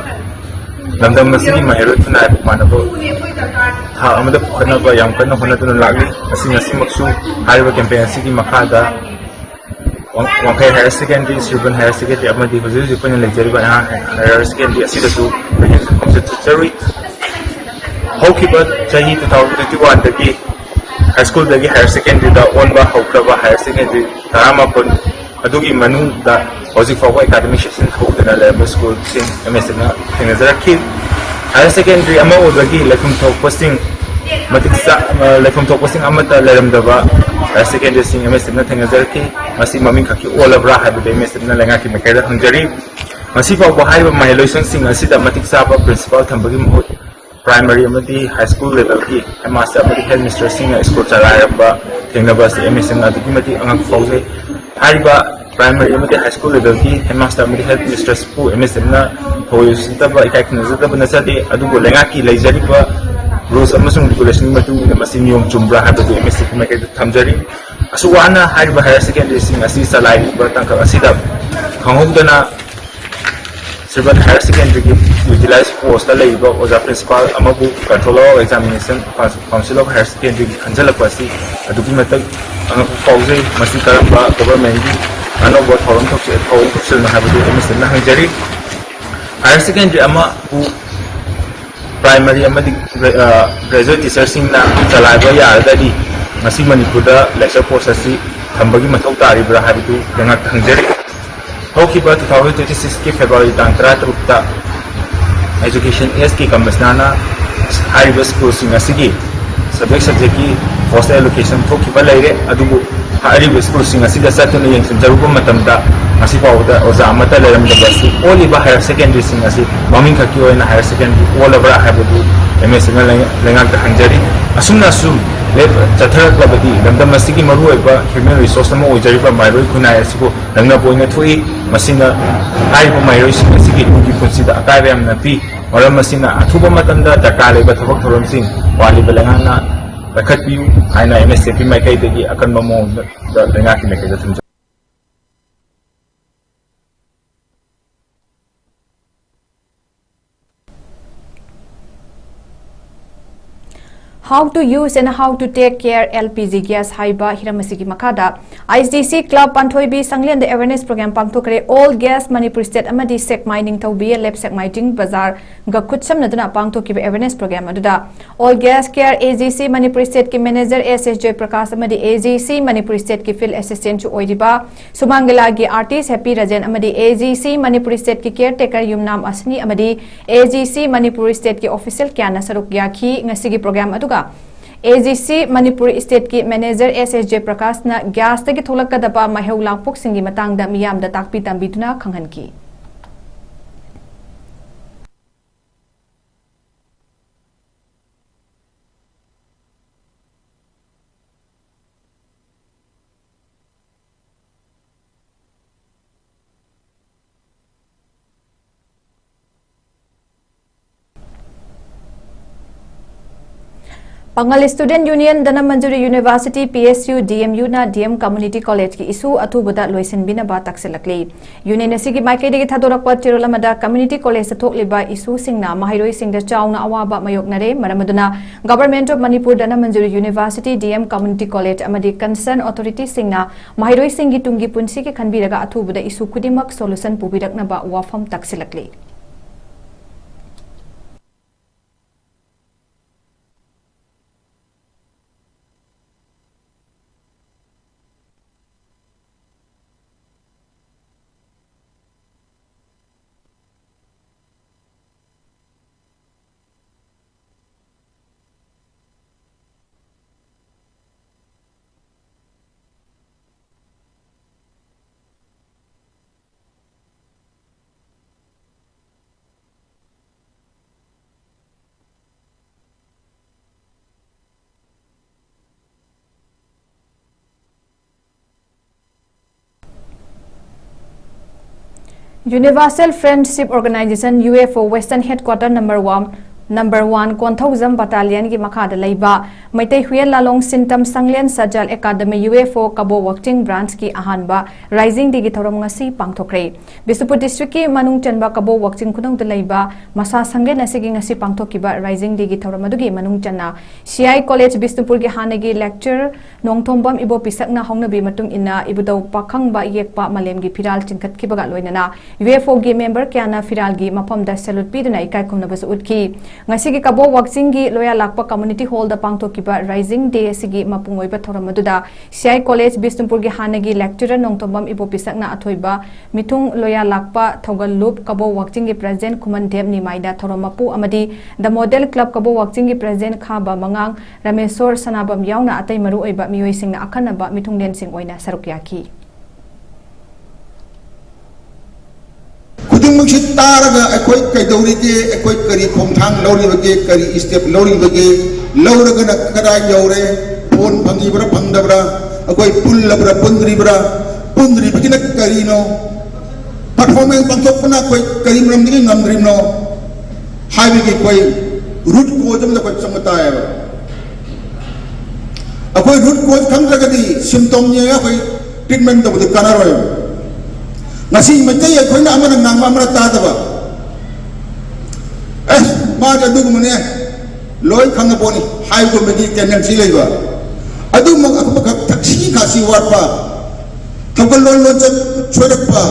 ꯂꯝꯗꯝ ꯑꯁꯤꯒꯤ ꯃꯍꯩꯔꯣꯏ ꯈꯨꯟꯅꯥꯏꯕꯨ ꯃꯥꯟꯅꯕ ꯊꯥꯛ ꯑꯃꯗ ꯄꯨꯈꯠꯅꯕ ꯌꯥꯝ ꯀꯟꯅ ꯍꯣꯠꯅꯗꯨꯅ ꯂꯥꯛꯂꯤ꯫ ꯑꯁꯤ ꯉꯁꯤꯃꯛꯁꯨ ꯍꯥꯏꯔꯤꯕ campaign ꯑꯁꯤꯒꯤ ꯃꯈꯥꯗ ꯋꯥꯡ-, ꯋꯥꯡꯈꯩ Higher Secondary, ꯁꯤꯔꯕꯨꯟ Higher Secondary ꯑꯃꯗꯤ ꯍꯧꯖꯤꯛ ꯍꯧꯖꯤꯛ ꯑꯩꯈꯣꯏꯅ ꯂꯩꯖꯔꯤꯕ ꯑꯉꯥꯡ Higher Secondary ꯑꯁꯤꯗꯁꯨ ꯈꯣꯡꯆꯠ ꯆꯠꯆꯔꯨꯏ꯫ ꯍꯧꯈꯤꯕ ꯆꯍꯤ two thousand twenty oneꯗꯒꯤ high schoolꯗꯒꯤ higher secondaryꯗ ꯑꯣꯟꯕ ꯍꯧꯈ꯭ꯔꯕ higher secondary ꯇꯔꯥꯃꯥꯄꯜ ꯑꯗꯨꯒꯤ ꯃꯅꯨꯡꯗ ꯍꯧꯖꯤꯛ ꯐꯥꯎꯕ academic session ꯍꯧꯗꯅ ꯂꯩꯔꯝꯕ schoolꯁꯤꯡ MSFꯅ ꯊꯦꯡꯅꯖꯔꯛꯈꯤ꯫ Higher secondary ꯑꯃ ꯑꯣꯏꯕꯒꯤ ꯂꯩꯐꯝ ꯊꯣꯛꯄꯁꯤꯡ ꯃꯇꯤꯛ ꯆꯥ-, ꯑ, ꯂꯩꯐꯝ ꯊꯣꯛꯄꯁꯤꯡ ꯑꯃꯠꯇ ꯂꯩꯔꯝꯗꯕ higher secondaryꯁꯤꯡ MSFꯅ ꯊꯦꯡꯅꯖꯔꯛꯈꯤ꯫ ꯃꯁꯤ ꯃꯃꯤꯡ ꯈꯛꯀꯤ ꯑꯣꯜꯂꯕ꯭ꯔꯥ ꯍꯥꯏꯕꯗꯨ MSFꯅ ꯂꯩꯉꯥꯛꯀꯤ ꯃꯥꯏꯀꯩꯗ ꯍꯪꯖꯔꯤ꯫ ꯉꯁꯤ ꯐꯥꯎꯕ ꯍꯥꯏꯔꯤꯕ ꯃꯍꯩꯂꯣꯏꯁꯪꯁꯤꯡ ꯑꯁꯤꯗ ꯃꯇꯤꯛ ꯆꯥꯕ principal ꯊꯝꯕꯒꯤ ꯃꯍꯨꯠ primary ꯑꯃꯗꯤ high school levelꯒꯤ headmaster ꯑꯃꯗꯤ headmistressꯁꯤꯡꯅ school ꯆꯂꯥꯏꯔꯝꯕ ꯊꯦꯡꯅꯕ ꯑꯁꯤ MSFꯅ ꯑꯗꯨꯛꯀꯤ ꯃꯇꯤꯛ ꯑꯉꯛꯄ ꯐꯥꯎꯖꯩ꯫ ꯍꯥꯏꯔꯤꯕ primary ꯑꯃꯗꯤ high school levelꯒꯤ headmaster ꯑꯃꯗꯤ headmistressꯄꯨ MSFꯅ ꯊꯑꯣꯏ ꯎꯁꯤꯠꯇꯕ, ꯏꯀꯥꯏ ꯈꯨꯝꯅꯖꯗꯕ ꯅꯠꯆꯗꯦ, ꯑꯗꯨꯕꯨ ꯂꯩꯉꯥꯛꯀꯤ ꯂꯩꯖꯔꯤꯕ rules ꯑꯃꯁꯨꯡ regulationꯒꯤ ꯃꯇꯨꯡ ꯏꯟꯅ ꯃꯁꯤ ꯅꯤꯌꯣꯝ ꯆꯨꯝꯕ꯭ꯔꯥ ꯍꯥꯏꯕꯗꯨ MSFꯀꯤ ꯃꯥꯏꯀꯩꯗ ꯊꯝꯖꯔꯤ꯫ ꯑꯁꯨꯛ ꯋꯥꯅ ꯍꯥꯏꯔꯤꯕ higher secondaryꯁꯤꯡ ꯑꯁꯤ ꯆꯂꯥꯏꯔꯤꯕ ꯇꯥꯡꯀꯛ ꯑꯁꯤꯗ ꯈꯪꯍꯧꯗꯅ ꯁꯤꯔꯕꯨꯟ Higher Secondaryꯒꯤ utilized postꯇ ꯂꯩꯔꯤꯕ ꯑꯣꯖꯥ principal ꯑꯃꯕꯨ Controller of Examination, Council of Higher Secondaryꯒꯤ ꯈꯟꯖꯤꯜꯂꯛꯄ ꯑꯁꯤ ꯑꯗꯨꯛꯀꯤ ꯃꯇꯤꯛ ꯑꯉꯛꯄ ꯐꯥꯎꯖꯩ꯫ ꯃꯁꯤ ꯀꯔꯝꯕ governmentꯀꯤ ꯑꯅꯧꯕ ꯊꯧꯔꯝ ꯊꯧꯁꯤꯜ, ꯊꯧꯑꯣꯡ ꯊꯧꯁꯤꯜꯅꯣ ꯍꯥꯏꯕꯗꯨ MSFꯅ ꯍꯪꯖꯔꯤ꯫ Higher secondary ꯑꯃꯕꯨ primary ꯑꯃꯗꯤ, ꯑ, graduate teacherꯁꯤꯡꯅ ꯆꯂꯥꯏꯕ ꯌꯥꯔꯒꯗꯤ ꯉꯁꯤ ꯃꯅꯤꯄꯨꯔꯗ lecture post ꯑꯁꯤ ꯊꯝꯕꯒꯤ ꯃꯊꯧ ꯇꯥꯔꯤꯕ꯭ꯔꯥ ꯍꯥꯏꯕꯗꯨ ꯂꯩꯉꯥꯛꯇ ꯍꯪꯖꯔꯤ꯫ ꯍꯧꯈꯤꯕ two thousand twenty sixꯀꯤ February ꯇꯥꯡ ꯇꯔꯥꯇꯔꯨꯛꯇ Education Sꯀꯤ Commissionerꯅ ꯍꯥꯏꯔꯤꯕ schoolꯁꯤꯡ ꯑꯁꯤꯒꯤ subject subjectꯀꯤ post allocation ꯊꯣꯛꯈꯤꯕ ꯂꯩꯔꯦ, ꯑꯗꯨꯕꯨ ꯍꯥꯏꯔꯤꯕ ꯁ꯭ꯀꯨꯜꯁꯤꯡ ꯑꯁꯤꯗ ꯆꯠꯇꯨꯅ ꯌꯦꯡꯁꯤꯟꯖꯔꯨꯕ ꯃꯇꯝꯗ, ꯉꯁꯤ ꯐꯥꯎꯕꯗ ꯑꯣꯖꯥ ꯑꯃꯠꯇ ꯂꯩꯔꯝꯗꯕ ꯑꯁꯤ ꯑꯣꯜꯂꯤꯕ ꯍꯥꯌꯔ ꯁꯦꯀꯦꯟꯗꯔꯤꯁꯤꯡ ꯑꯁꯤ ꯃꯃꯤꯡ ꯈꯛꯀꯤ ꯑꯣꯏꯅ ꯍꯥꯌꯔ ꯁꯦꯀꯦꯟꯗꯔꯤ ꯑꯣꯜꯂꯕ꯭ꯔꯥ ꯍꯥꯏꯕꯗꯨ ꯑꯦꯝ ꯑꯦꯁ ꯑꯦꯟꯅ ꯂꯩꯉꯥꯛꯇ ꯍꯪꯖꯔꯤ꯫ ꯑꯁꯨꯝꯅ ꯑꯁꯨꯝ ꯂꯦꯞ-, ꯆꯠꯊꯔꯛꯂꯕꯗꯤ ꯂꯝꯗꯝ ꯑꯁꯤꯒꯤ ꯃꯔꯨꯑꯣꯏꯕ ꯍ꯭ꯌꯨꯃꯦꯟ ꯔꯤꯁꯣꯔꯁ ꯑꯃ ꯑꯣꯏꯖꯔꯤꯕ ꯃꯍꯩꯔꯣꯏ ꯈꯨꯟꯅꯥꯏ ꯑꯁꯤꯕꯨ ꯅꯪꯅꯕ ꯑꯣꯏꯅ ꯊꯣꯛꯏ꯫ ꯃꯁꯤꯅ ꯍꯥꯏꯔꯤꯕ ꯃꯍꯩꯔꯣꯏꯁꯤꯡ ꯑꯁꯤꯒꯤ ꯇꯨꯡꯒꯤ ꯄꯨꯟꯁꯤꯗ ꯑꯀꯥꯏꯕ ꯌꯥꯝꯅ ꯄꯤ꯫ ꯃꯔꯝ ꯑꯁꯤꯅ, ꯑꯊꯨꯕ ꯃꯇꯝꯗ ꯗꯔꯀꯥꯔ ꯂꯩꯕ ꯊꯕꯛ ꯊꯧꯔꯝꯁꯤꯡ ꯄꯥꯜꯂꯤꯕ ꯂꯩꯉꯥꯛꯅ ꯄꯥꯏꯈꯠꯄꯤꯌꯨ ꯍꯥꯏꯅ ꯑꯦꯝ ꯑꯦꯁ ꯑꯦ ꯄꯤ ꯃꯥꯏꯀꯩꯗꯒꯤ ꯑꯀꯟꯕ ꯃꯑꯣꯡꯗ ꯂꯩꯉꯥꯛꯀꯤ ꯃꯥꯏꯀꯩꯗ ꯊꯝꯖꯔꯤ꯫ How to use and how to take care L P G gas ꯍꯥꯏꯕ ꯍꯤꯔꯝ ꯑꯁꯤꯒꯤ ꯃꯈꯥꯗ I G C club Panthoibi ꯁꯪꯂꯦꯟꯗ awareness program ꯄꯥꯡꯊꯣꯛꯈ꯭ꯔꯦ꯫ All Gas Manipur State ꯑꯃꯗꯤ ꯁꯦꯛꯃꯥꯏ ꯅꯤꯡꯊꯧ B L F ꯁꯦꯛꯃꯥꯏ ꯖꯤꯡ ꯕꯖꯥꯔꯒ ꯈꯨꯠꯁꯝꯅꯗꯨꯅ ꯄꯥꯡꯊꯣꯛꯈꯤꯕ awareness program ꯑꯗꯨꯗ All Gas Care A G C Manipur State ꯀꯤ manager S S Joy Prakash ꯑꯃꯗꯤ A G C Manipur State ꯀꯤ field assistant ꯁꯨ ꯑꯣꯏꯔꯤꯕ ꯁꯨꯃꯥꯡꯒꯂꯥꯒꯤ artist Happy Rajan ꯑꯃꯗꯤ A G C Manipur State ꯀꯤ caretaker ꯌꯨꯝꯅꯥꯝ ꯑꯁꯅꯤ ꯑꯃꯗꯤ A G C Manipur State ꯀꯤ official ꯀꯌꯥꯅ ꯁꯔꯨꯛ ꯌꯥꯈꯤ꯫ ꯉꯁꯤꯒꯤ program ꯑꯗꯨꯒ A G C Manipur State ꯀꯤ manager S S Joy Prakash ꯅ gas ꯇꯒꯤ ꯊꯣꯛꯂꯛꯀꯗꯕ ꯃꯩꯍꯧ ꯂꯥꯡꯄꯣꯛꯁꯤꯡꯒꯤ ꯃꯇꯥꯡꯗ ꯃꯤꯌꯥꯝꯗ ꯇꯥꯛꯄꯤ ꯇꯝꯕꯤꯗꯨꯅ ꯈꯪꯍꯟꯈꯤ꯫ ꯄꯥꯡꯒꯜ Student Union Dhanamanjuri University P S U D M U ꯅ D M Community College ꯀꯤ issue ꯑꯊꯨꯕꯗ ꯂꯣꯏꯁꯤꯟꯕꯤꯅꯕ ꯇꯛꯁꯤꯜꯂꯛꯂꯤ꯫ Union ꯑꯁꯤꯒꯤ ꯃꯥꯏꯀꯩꯗꯒꯤ ꯊꯥꯗꯣꯔꯛꯄ ꯆꯦꯔꯣꯜ ꯑꯃꯗ community college ꯇ ꯊꯣꯛꯂꯤꯕ issue ꯁꯤꯡꯅ ꯃꯍꯩꯔꯣꯏꯁꯤꯡꯗ ꯆꯥꯎꯅ ꯑꯋꯥꯕ ꯃꯥꯌꯣꯛꯅꯔꯦ꯫ ꯃꯔꯝ ꯑꯗꯨꯅ Government of Manipur Dhanamanjuri University D M Community College ꯑꯃꯗꯤ concern authority ꯁꯤꯡꯅ ꯃꯍꯩꯔꯣꯏꯁꯤꯡꯒꯤ ꯇꯨꯡꯒꯤ ꯄꯨꯟꯁꯤꯒꯤ ꯈꯟꯕꯤꯔꯒ ꯑꯊꯨꯕꯗ issue ꯈꯨꯗꯤꯡꯃꯛ solution ꯄꯨꯕꯤꯔꯛꯅꯕ ꯋꯥꯐꯝ ꯇꯛꯁꯤꯜꯂꯛꯂꯤ꯫ Universal Friendship Organization, U F O, Western Headquarter number one, number one Konthoujam Battalionꯒꯤ ꯃꯈꯥꯗ ꯂꯩꯕ ꯃꯩꯇꯩ ꯍꯨꯏꯌꯦꯟ ꯂꯥꯂꯣꯡ ꯁꯤꯟꯇꯝ ꯁꯪꯂꯦꯟ ꯁꯖꯥꯜ ꯑꯦꯀꯥꯗꯃꯤ, U F O, ꯀꯕꯣ ꯋꯥꯛꯆꯤꯡ Branchꯀꯤ ꯑꯍꯥꯟꯕ Rising Dayꯒꯤ ꯊꯧꯔꯝ ꯉꯁꯤ ꯄꯥꯡꯊꯣꯛꯈ꯭ꯔꯦ꯫ ꯕꯤꯁꯅꯨꯄꯨꯔ Districtꯀꯤ ꯃꯅꯨꯡ ꯆꯟꯕ ꯀꯕꯣ ꯋꯥꯛꯆꯤꯡ ꯈꯨꯅꯧꯗ ꯂꯩꯕ ꯃꯁꯥ ꯁꯪꯂꯦꯟ ꯑꯁꯤꯒꯤ ꯉꯁꯤ ꯄꯥꯡꯊꯣꯛꯈꯤꯕ Rising Dayꯒꯤ ꯊꯧꯔꯝ ꯑꯗꯨꯒꯤ ꯃꯅꯨꯡ ꯆꯟꯅ C I College ꯕꯤꯁꯅꯨꯄꯨꯔꯒꯤ ꯍꯥꯟꯅꯒꯤ lecturer ꯅꯣꯡꯊꯣꯝꯕꯝ ꯏꯕꯣꯄꯤꯁꯛꯅ ꯍꯧꯅꯕꯤ ꯃꯇꯨꯡ ꯏꯟꯅ ꯏꯕꯨꯙꯧ ꯄꯥꯈꯪꯕ ꯌꯦꯛꯄ ꯃꯥꯂꯦꯝꯒꯤ ꯐꯤꯔꯥꯜ ꯆꯤꯡꯈꯠꯈꯤꯕꯒ ꯂꯣꯏꯅꯅ U F Oꯒꯤ member ꯀꯌꯥꯅ ꯐꯤꯔꯥꯜꯒꯤ ꯃꯐꯝꯗ salute ꯄꯤꯗꯨꯅ ꯏꯀꯥꯏ ꯈꯨꯝꯅꯕꯁꯨ ꯎꯠꯈꯤ꯫ ꯉꯁꯤꯒꯤ ꯀꯕꯣ ꯋꯥꯛꯆꯤꯡꯒꯤ ꯂꯣꯌꯥ ꯂꯥꯛꯄ Community Hallꯗ ꯄꯥꯡꯊꯣꯛꯈꯤꯕ Rising Day ꯑꯁꯤꯒꯤ ꯃꯄꯨꯡ ꯑꯣꯏꯕ ꯊꯧꯔꯝ ꯑꯗꯨꯗ C I College ꯕꯤꯁꯅꯨꯄꯨꯔꯒꯤ ꯍꯥꯟꯅꯒꯤ lecturer ꯅꯣꯡꯊꯣꯝꯕꯝ ꯏꯕꯣꯄꯤꯁꯛꯅ ꯑꯊꯣꯏꯕ ꯃꯤꯊꯨꯡ ꯂꯣꯌꯥ ꯂꯥꯛꯄ ꯊꯧꯒꯜꯂꯨꯞ ꯀꯕꯣ ꯋꯥꯛꯆꯤꯡꯒꯤ President ꯈꯨꯃꯟꯗꯦꯕ ꯅꯤꯃꯥꯏꯗ ꯊꯧꯔꯝ ꯃꯄꯨ ꯑꯃꯗꯤ The Model Club ꯀꯕꯣ ꯋꯥꯛꯆꯤꯡꯒꯤ President ꯈꯥꯕ ꯃꯉꯥꯡ ꯔꯥꯃꯦꯁꯣꯔ ꯁꯅꯥꯕꯝ ꯌꯥꯎꯅ ꯑꯇꯩ ꯃꯔꯨꯑꯣꯏꯕ ꯃꯤꯑꯣꯏꯁꯤꯡꯅ ꯑꯈꯟꯅꯕ ꯃꯤꯊꯨꯡꯂꯦꯟꯁꯤꯡ ꯑꯣꯏꯅ ꯁꯔꯨꯛ ꯌꯥꯈꯤ꯫ ꯈꯨꯗꯤꯡꯃꯛꯁꯤ ꯇꯥꯔꯒ ꯑꯩꯈꯣꯏ ꯀꯩꯗꯧꯔꯤꯒꯦ, ꯑꯩꯈꯣꯏ ꯀꯔꯤ ꯈꯣꯡꯊꯥꯡ ꯂꯧꯔꯤꯕꯒꯦ, ꯀꯔꯤ step ꯂꯧꯔꯤꯕꯒꯦ, ꯂꯧꯔꯒꯅ ꯀꯗꯥꯏ ꯌꯧꯔꯦ, ꯐꯣꯟ ꯐꯪꯉꯤꯕ꯭ꯔꯥ ꯐꯪꯗꯕ꯭ꯔꯥ, ꯑꯩꯈꯣꯏ ꯄꯨꯜꯂꯕ꯭ꯔꯥ ꯄꯨꯟꯗ꯭ꯔꯤꯕ꯭ꯔꯥ, ꯄꯨꯟꯗ꯭ꯔꯤꯕꯒꯤꯅ ꯀꯔꯤꯅꯣ, performance ꯄꯥꯡꯊꯣꯛꯄꯅ ꯑꯩꯈꯣꯏ ꯀꯔꯤ ꯃꯔꯝꯗꯒꯤ ꯉꯝꯗ꯭ꯔꯤꯕꯅꯣ ꯍꯥꯏꯕꯒꯤ ꯑꯩꯈꯣꯏ root cause ꯑꯃꯗ ꯑꯩꯈꯣꯏ ꯆꯪꯕ ꯇꯥꯏꯌꯦꯕ꯫ ꯑꯩꯈꯣꯏ root cause ꯈꯪꯗ꯭ꯔꯒꯗꯤ symptom ꯌꯦꯡꯉꯒ ꯑꯩꯈꯣꯏ treatment ꯇꯧꯕꯗꯤ ꯀꯥꯟꯅꯔꯣꯏꯕ꯫ ꯉꯁꯤ ꯃꯩꯇꯩ ꯑꯩꯈꯣꯏꯅ ꯑꯃꯅ ꯉꯥꯡꯕ ꯑꯃꯅ ꯇꯥꯗꯕ, ꯑꯦ, ꯃꯥꯗꯤ ꯑꯗꯨꯒꯨꯝꯕꯅꯦ, ꯂꯣꯏ ꯈꯪꯉ ꯄꯣꯠꯅꯤ ꯍꯥꯏꯕꯒꯨꯝꯕꯒꯤ tendency ꯂꯩꯕ, ꯑꯗꯨꯃꯛ ꯑꯃꯈꯛ ꯊꯛꯁꯤ ꯈꯥꯁꯤ ꯋꯥꯠꯄ, ꯊꯧꯒꯜꯂꯣꯟ ꯂꯣꯟꯆꯠ ꯁꯣꯏꯔꯛꯄ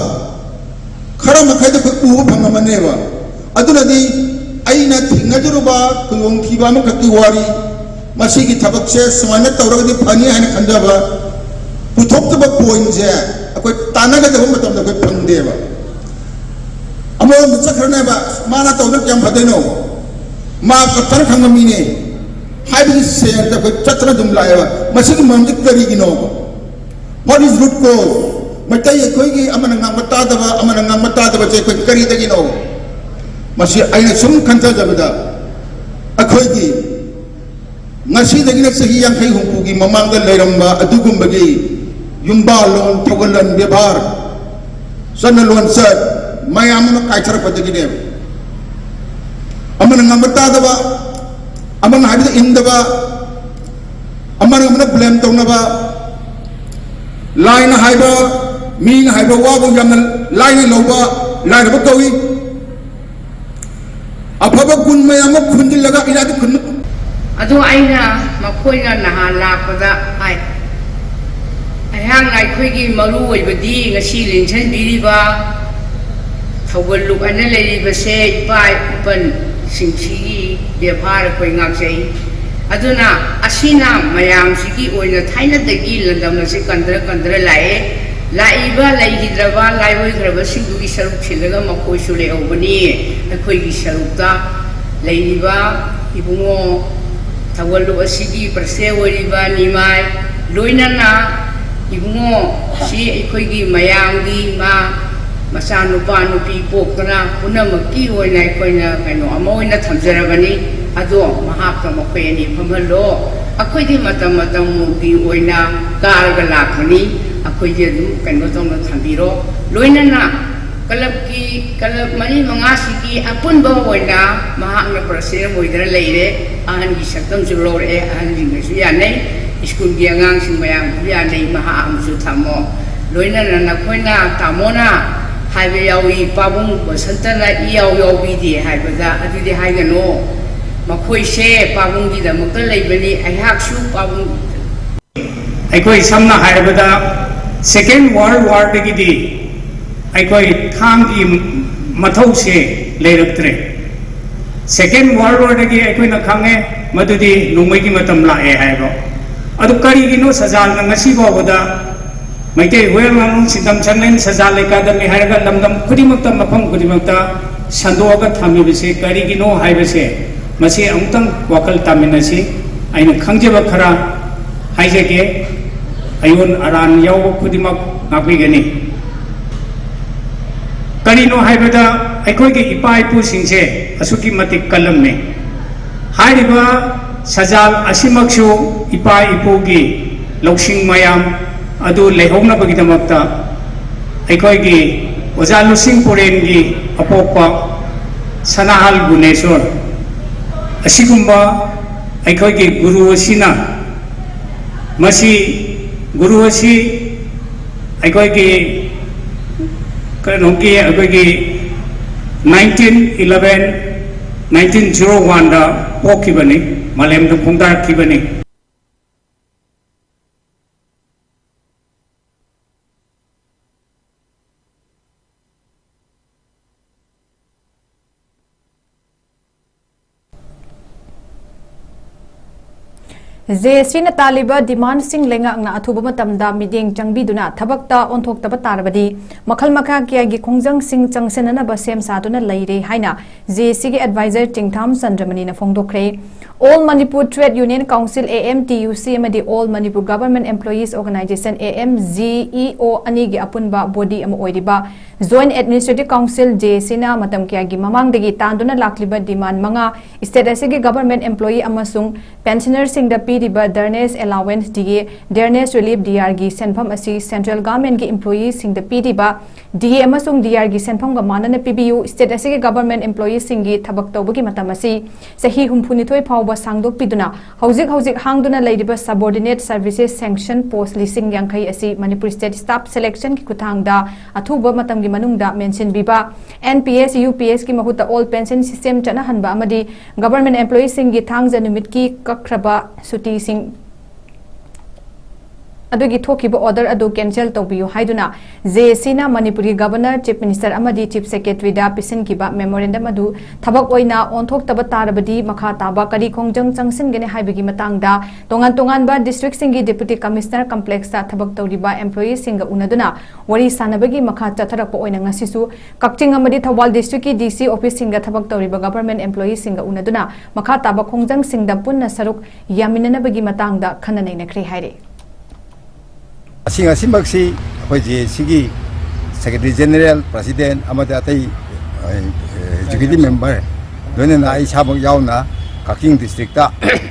ꯈꯔ ꯃꯈꯩꯗꯤ ꯑꯩꯈꯣꯏ ꯎꯕ ꯐꯪꯉꯝꯃꯅꯦꯕ꯫ ꯑꯗꯨꯅꯗꯤ ꯑꯩꯅ ꯊꯦꯡꯅꯖꯔꯨꯕ ꯈꯨꯗꯣꯡꯊꯤꯕ ꯑꯃꯈꯛꯀꯤ ꯋꯥꯔꯤ, ꯃꯁꯤꯒꯤ ꯊꯕꯛꯁꯦ ꯁꯨꯃꯥꯏꯅ ꯇꯧꯔꯒꯗꯤ ꯐꯅꯤ ꯍꯥꯏꯅ ꯈꯟꯖꯕ ꯄꯨꯊꯣꯛꯇꯕ pointꯁꯦ ꯑꯩꯈꯣꯏ ꯇꯥꯟꯅꯒꯗꯕ ꯃꯇꯝꯗ ꯑꯩꯈꯣꯏ ꯐꯪꯗꯦꯕ꯫ ꯑꯃꯔꯣꯝꯗ ꯆꯠꯈ꯭ꯔꯅꯦꯕ, ꯃꯥꯅ ꯇꯧꯗꯅ ꯀꯌꯥꯝ ꯐꯗꯣꯏꯅꯣ, ꯃꯥ ꯀꯞꯇꯅ ꯈꯪꯕ ꯃꯤꯅꯦ ꯍꯥꯏꯕꯒꯤ ꯁꯦꯟꯁꯇ ꯑꯩꯈꯣꯏ ꯆꯠꯇꯅ ꯑꯗꯨꯝ ꯂꯥꯛꯑꯦꯕ꯫ ꯃꯁꯤꯒꯤ ꯃꯔꯝꯗꯤ ꯀꯔꯤꯒꯤꯅꯣ? What is root cause? Meitei ꯑꯩꯈꯣꯏꯒꯤ ꯑꯃꯅ ꯉꯥꯡꯕ ꯇꯥꯗꯕ, ꯑꯃꯅ ꯉꯥꯡꯕ ꯇꯥꯗꯕꯁꯦ ꯑꯩꯈꯣꯏ ꯀꯔꯤꯗꯒꯤꯅꯣ? ꯃꯁꯤ ꯑꯩꯅ ꯁꯨꯝ ꯈꯟꯊꯖꯕꯗ ꯑꯩꯈꯣꯏꯒꯤ ꯉꯁꯤꯗꯒꯤꯅ ꯆꯍꯤ ꯌꯥꯡꯈꯩ ꯍꯨꯝꯐꯨꯒꯤ ꯃꯃꯥꯡꯗ ꯂꯩꯔꯝꯕ ꯑꯗꯨꯒꯨꯝꯕꯒꯤ ꯌꯨꯝꯕꯥꯜꯂꯣꯟ, ꯊꯧꯒꯜꯂꯣꯟ, ꯕꯦꯕꯥꯔ, ꯆꯠꯅ ꯂꯣꯟꯆꯠ ꯃꯌꯥꯝ ꯑꯃ ꯀꯥꯏꯊꯔꯛꯄꯗꯒꯤꯅꯦꯕ꯫ ꯑꯃꯅ ꯉꯝꯕ ꯇꯥꯗꯕ, ꯑꯃꯅ ꯍꯥꯏꯕꯗ ꯏꯟꯗꯕ, ꯑꯃꯅ ꯑꯃꯅ ꯕ꯭ꯂꯦꯝ ꯇꯧꯅꯕ, ꯂꯥꯏꯅ ꯍꯥꯏꯕ, ꯃꯤꯅ ꯍꯥꯏꯕ ꯋꯥꯕꯨ ꯌꯥꯝꯅ ꯂꯥꯏꯅ ꯂꯧꯕ ꯂꯥꯏꯔꯕ ꯀꯧꯏ꯫ ꯑꯐꯕ ꯒꯨꯟ ꯃꯌꯥꯝ ꯑꯃ ꯈꯨꯟꯖꯤꯜꯂꯒ ꯏꯅꯥꯛꯇ ꯈꯨꯟꯕ꯫ ꯑꯗꯣ ꯑꯩꯅ ꯃꯈꯣꯏꯅ ꯅꯍꯥꯟ ꯂꯥꯛꯄꯗ ꯍꯥꯏ, ꯑꯩꯍꯥꯛꯅ ꯑꯩꯈꯣꯏꯒꯤ ꯃꯔꯨ ꯑꯣꯏꯕꯗꯤ ꯉꯁꯤ ꯂꯦꯡꯁꯤꯟꯕꯤꯔꯤꯕ ꯊꯧꯒꯜꯂꯨꯞ ꯍꯥꯏꯅ ꯂꯩꯔꯤꯕꯁꯦ ꯏꯄꯥ ꯏꯄꯟꯁꯤꯡꯁꯤꯒꯤ ꯕꯦꯕꯥꯔ ꯑꯩꯈꯣꯏ ꯉꯥꯛꯆꯩ꯫ ꯑꯗꯨꯅ ꯑꯁꯤꯅ ꯃꯌꯥꯝꯁꯤꯒꯤ ꯑꯣꯏꯅ ꯊꯥꯏꯅꯗꯒꯤ ꯂꯝꯗꯝ ꯑꯁꯤ ꯀꯟꯗꯔ ꯀꯟꯗꯔ ꯂꯥꯛꯑꯦ꯫ ꯂꯥꯛꯏꯕ ꯂꯩꯈꯤꯗ꯭ꯔꯕ ꯂꯥꯏꯑꯣꯏꯈ꯭ꯔꯕꯁꯤꯡꯗꯨꯒꯤ ꯁꯔꯨꯛ ꯁꯤꯜꯂꯒ ꯃꯈꯣꯏꯁꯨ ꯂꯩꯍꯧꯕꯅꯤ꯫ ꯑꯩꯈꯣꯏꯒꯤ ꯁꯔꯨꯛꯇ ꯂꯩꯔꯤꯕ ꯏꯕꯨꯡꯉꯣ ꯊꯧꯒꯜꯂꯨꯞ ꯑꯁꯤꯒꯤ ꯄ꯭ꯔꯁꯤꯗꯦꯟ ꯑꯣꯏꯔꯤꯕ ꯅꯤꯃꯥꯏ, ꯂꯣꯏꯅꯅ ꯏꯕꯨꯡꯉꯣ ꯁꯤ ꯑꯩꯈꯣꯏꯒꯤ ꯃꯌꯥꯝꯒꯤ ꯃꯥ ꯃꯆꯥꯅꯨꯄꯥ ꯅꯨꯄꯤ ꯄꯣꯛꯇꯅ ꯄꯨꯝꯅꯃꯛꯀꯤ ꯑꯣꯏꯅ ꯑꯩꯈꯣꯏꯅ ꯀꯩꯅꯣ ꯑꯃ ꯑꯣꯏꯅ ꯊꯝꯖꯔꯕꯅꯤ꯫ ꯑꯗꯣ ꯃꯍꯥꯛꯀ ꯃꯈꯣꯏ ꯑꯅꯤ ꯐꯝꯍꯜꯂꯣ꯫ ꯑꯩꯈꯣꯏꯗꯤ ꯃꯇꯝ ꯃꯇꯝꯒꯤ ꯑꯣꯏꯅ ꯀꯥꯔꯒ ꯂꯥꯛꯄꯅꯤ꯫ ꯑꯩꯈꯣꯏꯁꯦ ꯑꯗꯨꯝ ꯀꯩꯅꯣ ꯇꯧꯅ ꯊꯝꯕꯤꯔꯣ꯫ ꯂꯣꯏꯅꯅ ꯀꯂꯕꯀꯤ, ꯀꯂꯕ ꯃꯔꯤ ꯃꯉꯥꯁꯤꯒꯤ ꯑꯄꯨꯟꯕ ꯑꯣꯏꯅ ꯃꯍꯥꯛꯅ ꯄ꯭ꯔꯁꯤꯗꯦꯟ ꯑꯣꯏꯗꯅ ꯂꯩꯔꯦ꯫ ꯑꯍꯟꯒꯤ ꯁꯛꯇꯝꯁꯨ ꯂꯧꯔꯛꯑꯦ, ꯑꯍꯟꯁꯤꯡꯅꯁꯨ ꯌꯥꯅꯩ, ꯁ꯭ꯀꯨꯜꯒꯤ ꯑꯉꯥꯡꯁꯤꯡ ꯃꯌꯥꯝꯁꯨ ꯌꯥꯅꯩ, ꯃꯍꯥꯛ ꯑꯃꯁꯨ ꯊꯝꯃꯣ꯫ ꯂꯣꯏꯅꯅ ꯅꯈꯣꯏꯅ ꯇꯥꯃꯣꯅ ꯍꯥꯏꯕ ꯌꯥꯎꯏ, ꯄꯥꯕꯨꯡ ꯕꯁꯟꯇꯅ ꯏꯌꯥꯎ ꯌꯥꯎꯕꯤꯗꯦ ꯍꯥꯏꯕꯗ ꯑꯗꯨꯗꯤ ꯍꯥꯏꯒꯅꯨ꯫ ꯃꯈꯣꯏꯁꯦ ꯄꯥꯕꯨꯡꯒꯤꯗꯃꯛꯇ ꯂꯩꯕꯅꯤ, ꯑꯩꯍꯥꯛꯁꯨ ꯄꯥꯕꯨꯡ꯫ ꯑꯩꯈꯣꯏ ꯁꯝꯅ ꯍꯥꯏꯔꯕꯗ second world warꯗꯒꯤꯗꯤ ꯑꯩꯈꯣꯏ ꯊꯥꯡꯒꯤ ꯃꯊꯧꯁꯦ ꯂꯩꯔꯛꯇ꯭ꯔꯦ꯫ Second world warꯗꯒꯤ ꯑꯩꯈꯣꯏꯅ ꯈꯪꯉꯦ ꯃꯗꯨꯗꯤ ꯅꯣꯡꯃꯩꯒꯤ ꯃꯇꯝ ꯂꯥꯛꯑꯦ ꯍꯥꯏꯕ꯫ ꯑꯗꯨ ꯀꯔꯤꯒꯤꯅꯣ ꯁꯖꯥꯜꯅ ꯉꯁꯤ ꯐꯥꯎꯕꯗ ꯃꯩꯇꯩ ꯍꯨꯌꯦꯟ ꯉꯥꯅꯨ ꯁꯤꯟꯗꯝ ꯁꯪꯂꯦꯟ ꯁꯖꯥꯜ ꯑꯦꯀꯥꯗꯃꯤ ꯍꯥꯏꯔꯒ ꯂꯝꯗꯝ ꯈꯨꯗꯤꯡꯃꯛꯇ, ꯃꯐꯝ ꯈꯨꯗꯤꯡꯃꯛꯇ ꯁꯟꯗꯣꯛꯑꯒ ꯊꯝꯃꯤꯕꯁꯦ ꯀꯔꯤꯒꯤꯅꯣ ꯍꯥꯏꯕꯁꯦ ꯃꯁꯤ ꯑꯃꯨꯛꯇꯪ ꯋꯥꯈꯜ ꯇꯥꯃꯤꯟꯅꯁꯤ꯫ ꯑꯩꯅ ꯈꯪꯖꯕ ꯈꯔ ꯍꯥꯏꯖꯒꯦ꯫ ꯑꯌꯣꯟ ꯑꯔꯥꯟ ꯌꯥꯎꯕ ꯈꯨꯗꯤꯡꯃꯛ ꯉꯥꯛꯄꯤꯒꯅꯤ꯫ ꯀꯔꯤꯅꯣ ꯍꯥꯏꯕꯗ ꯑꯩꯈꯣꯏꯒꯤ ꯏꯄꯥ ꯏꯄꯨꯁꯤꯡꯁꯦ ꯑꯁꯨꯛꯀꯤ ꯃꯇꯤꯛ ꯀꯜꯂꯝꯃꯤ꯫ ꯍꯥꯏꯔꯤꯕ ꯁꯖꯥꯜ ꯑꯁꯤꯃꯛꯁꯨ ꯏꯄꯥ ꯏꯄꯨꯒꯤ ꯂꯧꯁꯤꯡ ꯃꯌꯥꯝ ꯑꯗꯨ ꯂꯩꯍꯧꯅꯕꯒꯤꯗꯃꯛꯇ ꯑꯩꯈꯣꯏꯒꯤ ꯑꯣꯖꯥ ꯂꯨꯁꯤꯡ ꯄꯣꯔꯦꯟꯒꯤ ꯑꯄꯣꯛꯄ ꯁꯅꯥꯍꯜ ꯒꯨꯅꯦꯁꯣꯔ ꯑꯁꯤꯒꯨꯝꯕ ꯑꯩꯈꯣꯏꯒꯤ ꯒꯨꯔꯨ ꯑꯁꯤꯅ ꯃꯁꯤ ꯒꯨꯔꯨ ꯑꯁꯤ ꯑꯩꯈꯣꯏꯒꯤ ꯀꯩꯅꯣꯒꯤ ꯑꯩꯈꯣꯏꯒꯤ nineteen eleven nineteen zero one ꯗ ꯄꯣꯛꯈꯤꯕꯅꯤ, ꯃꯥꯂꯦꯝꯗ ꯈꯣꯡꯗꯥꯔꯛꯈꯤꯕꯅꯤ꯫ ꯖꯦ ꯑꯦꯁ ꯁꯤꯅ ꯇꯥꯜꯂꯤꯕ ꯗꯤꯃꯥꯟꯁꯤꯡ ꯂꯩꯉꯥꯛꯅ ꯑꯊꯨꯕ ꯃꯇꯝꯗ ꯃꯤꯠꯌꯦꯡ ꯆꯪꯕꯤꯗꯨꯅ ꯊꯕꯛꯇ ꯑꯣꯟꯊꯣꯛꯇꯕ ꯇꯥꯔꯕꯗꯤ ꯃꯈꯜ ꯃꯈꯥ ꯀꯌꯥꯒꯤ ꯈꯣꯡꯖꯪꯁꯤꯡ ꯆꯪꯁꯤꯟꯅꯅꯕ ꯁꯦꯝ ꯁꯥꯗꯨꯅ ꯂꯩꯔꯦ ꯍꯥꯏꯅ ꯖꯦ ꯑꯦꯁ ꯁꯤꯒꯤ adviser ꯆꯤꯡꯊꯥꯝ ꯆꯟꯗ꯭ꯔꯃꯅꯤꯅ ꯐꯣꯡꯗꯣꯛꯈ꯭ꯔꯦ꯫ All Manipur Trade Union Council, A M T U C, ꯑꯃꯗꯤ All Manipur Government Employees Organisation, A M G E O, ꯑꯅꯤꯒꯤ ꯑꯄꯨꯟꯕ ꯕꯣꯗꯤ ꯑꯃ ꯑꯣꯏꯔꯤꯕ Joint Administrative Council, ꯖꯦ ꯑꯦꯁ ꯁꯤꯅ ꯃꯇꯝ ꯀꯌꯥꯒꯤ ꯃꯃꯥꯡꯗꯒꯤ ꯇꯥꯟꯗꯨꯅ ꯂꯥꯛꯂꯤꯕ ꯗꯤꯃꯥꯟ ꯃꯉꯥ, ꯁ꯭ꯇꯦꯠ ꯑꯁꯤꯒꯤ ꯒꯚꯔꯟꯃꯦꯟꯠ ꯑꯦꯝꯄ꯭ꯂꯣꯌꯤ ꯑꯃꯁꯨꯡ ꯄꯦꯟꯁꯅꯔꯁꯤꯡꯗ ꯄꯤꯔꯤꯕ ꯗꯔꯅꯦꯁ ꯑꯦꯂꯥꯋꯦꯟꯁ, ꯗꯤ ꯑꯦ, ꯗꯔꯅꯦꯁ ꯔꯤꯂꯤꯐ, ꯗꯤ ꯑꯥꯔꯒꯤ ꯁꯦꯟꯐꯝ ꯑꯁꯤ ꯁꯦꯟꯇ꯭ꯔꯦꯜ ꯒꯚꯔꯟꯃꯦꯟꯠꯀꯤ ꯏꯝꯄ꯭ꯂꯣꯌꯤꯁꯤꯡꯗ ꯄꯤꯔꯤꯕ ꯗꯤ ꯑꯦ ꯑꯃꯁꯨꯡ ꯗꯤ ꯑꯥꯔꯒꯤ ꯁꯦꯟꯐꯝꯒ ꯃꯥꯟꯅꯅ ꯄꯤꯕꯤꯌꯨ꯫ ꯁ꯭ꯇꯦꯠ ꯑꯁꯤꯒꯤ ꯒꯚꯔꯟꯃꯦꯟꯠ ꯏꯝꯄ꯭ꯂꯣꯌꯤꯁꯤꯡꯒꯤ ꯊꯕꯛ ꯇꯧꯕꯒꯤ ꯃꯇꯝ ꯑꯁꯤ ꯆꯍꯤ ꯍꯨꯝꯐꯨꯅꯤꯊꯣꯏ ꯐꯥꯎꯕ ꯁꯥꯡꯗꯣꯛꯄꯤꯗꯨꯅ, ꯍꯧꯖꯤꯛ ꯍꯧꯖꯤꯛ ꯍꯥꯡꯗꯨꯅ ꯂꯩꯔꯤꯕ subordinate services sanction post ꯂꯤꯁꯤꯡ ꯌꯥꯡꯈꯩ ꯑꯁꯤ ꯃꯅꯤꯄꯨꯔ ꯁ꯭ꯇꯦꯠ ꯁ꯭ꯇꯥꯐ ꯁꯦꯂꯦꯛꯁꯟꯒꯤ ꯈꯨꯠꯊꯥꯡꯗ ꯑꯊꯨꯕ ꯃꯇꯝꯒꯤ ꯃꯅꯨꯡꯗ ꯃꯦꯟꯁꯤꯟꯕꯤꯕ, ꯑꯦꯟ ꯄꯤ ꯑꯦꯁ, ꯌꯨ ꯄꯤ ꯑꯦꯁꯀꯤ ꯃꯍꯨꯠꯇ ꯑꯣꯜ ꯄꯦꯟꯁꯟ ꯁꯤꯁꯇꯦꯝ ꯆꯠꯅꯍꯟꯕ ꯑꯃꯗꯤ ꯒꯚꯔꯟꯃꯦꯟꯠ ꯑꯦꯝꯄ꯭ꯂꯣꯌꯤꯁꯤꯡꯒꯤ ꯊꯥꯡꯖ ꯅꯨꯃꯤꯠꯀꯤ ꯀꯛꯈ꯭ꯔꯕ ꯁꯨꯇꯤꯁꯤꯡ ꯑꯗꯨꯒꯤ ꯊꯣꯛꯈꯤꯕ ꯑꯣꯔꯗꯔ ꯑꯗꯨ ꯀꯦꯟꯁꯦꯜ ꯇꯧꯕꯤꯌꯨ ꯍꯥꯏꯗꯨꯅ ꯖꯦ ꯑꯦꯁ ꯁꯤꯅ ꯃꯅꯤꯄꯨꯔꯒꯤ ꯒꯚꯔꯅꯔ, ꯆꯤꯐ ꯃꯤꯅꯤꯁꯇꯔ ꯑꯃꯗꯤ ꯆꯤꯐ ꯁꯦꯀ꯭ꯔꯦꯇꯔꯤꯗ ꯄꯤꯁꯤꯟꯈꯤꯕ ꯃꯦꯃꯣꯔꯦꯟꯗꯝ ꯑꯗꯨ ꯊꯕꯛ ꯑꯣꯏꯅ ꯑꯣꯟꯊꯣꯛꯇꯕ ꯇꯥꯔꯕꯗꯤ ꯃꯈꯥ ꯇꯥꯕ ꯀꯔꯤ ꯈꯣꯡꯖꯪ ꯆꯪꯁꯤꯟꯒꯅꯤ ꯍꯥꯏꯕꯒꯤ ꯃꯇꯥꯡꯗ ꯇꯣꯉꯥꯟ ꯇꯣꯉꯥꯟꯕ ꯗꯤꯁꯇ꯭ꯔꯤꯛꯁꯤꯡꯒꯤ ꯗꯤꯄ꯭ꯌꯨꯇꯤ ꯀꯃꯤꯁꯅꯔ ꯀꯝꯄ꯭ꯂꯦꯛꯁꯇ ꯊꯕꯛ ꯇꯧꯔꯤꯕ ꯑꯦꯝꯄ꯭ꯂꯣꯌꯤꯁꯤꯡꯒ ꯎꯅꯗꯨꯅ ꯋꯥꯔꯤ ꯁꯥꯟꯅꯕꯒꯤ ꯃꯈꯥ ꯆꯠꯊꯔꯛꯄ ꯑꯣꯏꯅ ꯉꯁꯤꯁꯨ ꯀꯛꯆꯤꯡ ꯑꯃꯗꯤ ꯊꯧꯕꯥꯜ ꯗꯤꯁꯇ꯭ꯔꯤꯛꯀꯤ ꯗꯤ ꯁꯤ ꯑꯣꯐꯤꯁꯁꯤꯡꯗ ꯊꯕꯛ ꯇꯧꯔꯤꯕ ꯒꯚꯔꯟꯃꯦꯟꯠ ꯑꯦꯝꯄ꯭ꯂꯣꯌꯤꯁꯤꯡꯒ ꯎꯅꯗꯨꯅ ꯃꯈꯥ ꯇꯥꯕ ꯈꯣꯡꯖꯪꯁꯤꯡꯗ ꯄꯨꯟꯅ ꯁꯔꯨꯛ ꯌꯥꯃꯤꯟꯅꯅꯕꯒꯤ ꯃꯇꯥꯡꯗ ꯈꯟꯅ ꯅꯩꯅꯈ꯭ꯔꯦ ꯍꯥꯏꯔꯤ꯫ ꯑꯁꯤ ꯉꯁꯤꯃꯛꯁꯤ ꯑꯩꯈꯣꯏ ꯖꯦ ꯑꯦꯁ ꯁꯤꯒꯤ ꯁꯦꯀ꯭ꯔꯦꯇꯔꯤ ꯖꯦꯅꯦꯔꯦꯜ, ꯄ꯭ꯔꯁꯤꯗꯦꯟꯠ ꯑꯃꯗꯤ ꯑꯇꯩ ꯑꯦꯛꯖꯤꯀ꯭ꯌꯨꯇꯤꯚ ꯃꯦꯝꯕꯔ, ꯂꯣꯏꯅꯅ ꯑꯩ ꯏꯁꯥꯃꯛ ꯌꯥꯎꯅ ꯀꯛꯆꯤꯡ ꯗꯤꯁꯇ꯭ꯔꯤꯛꯇ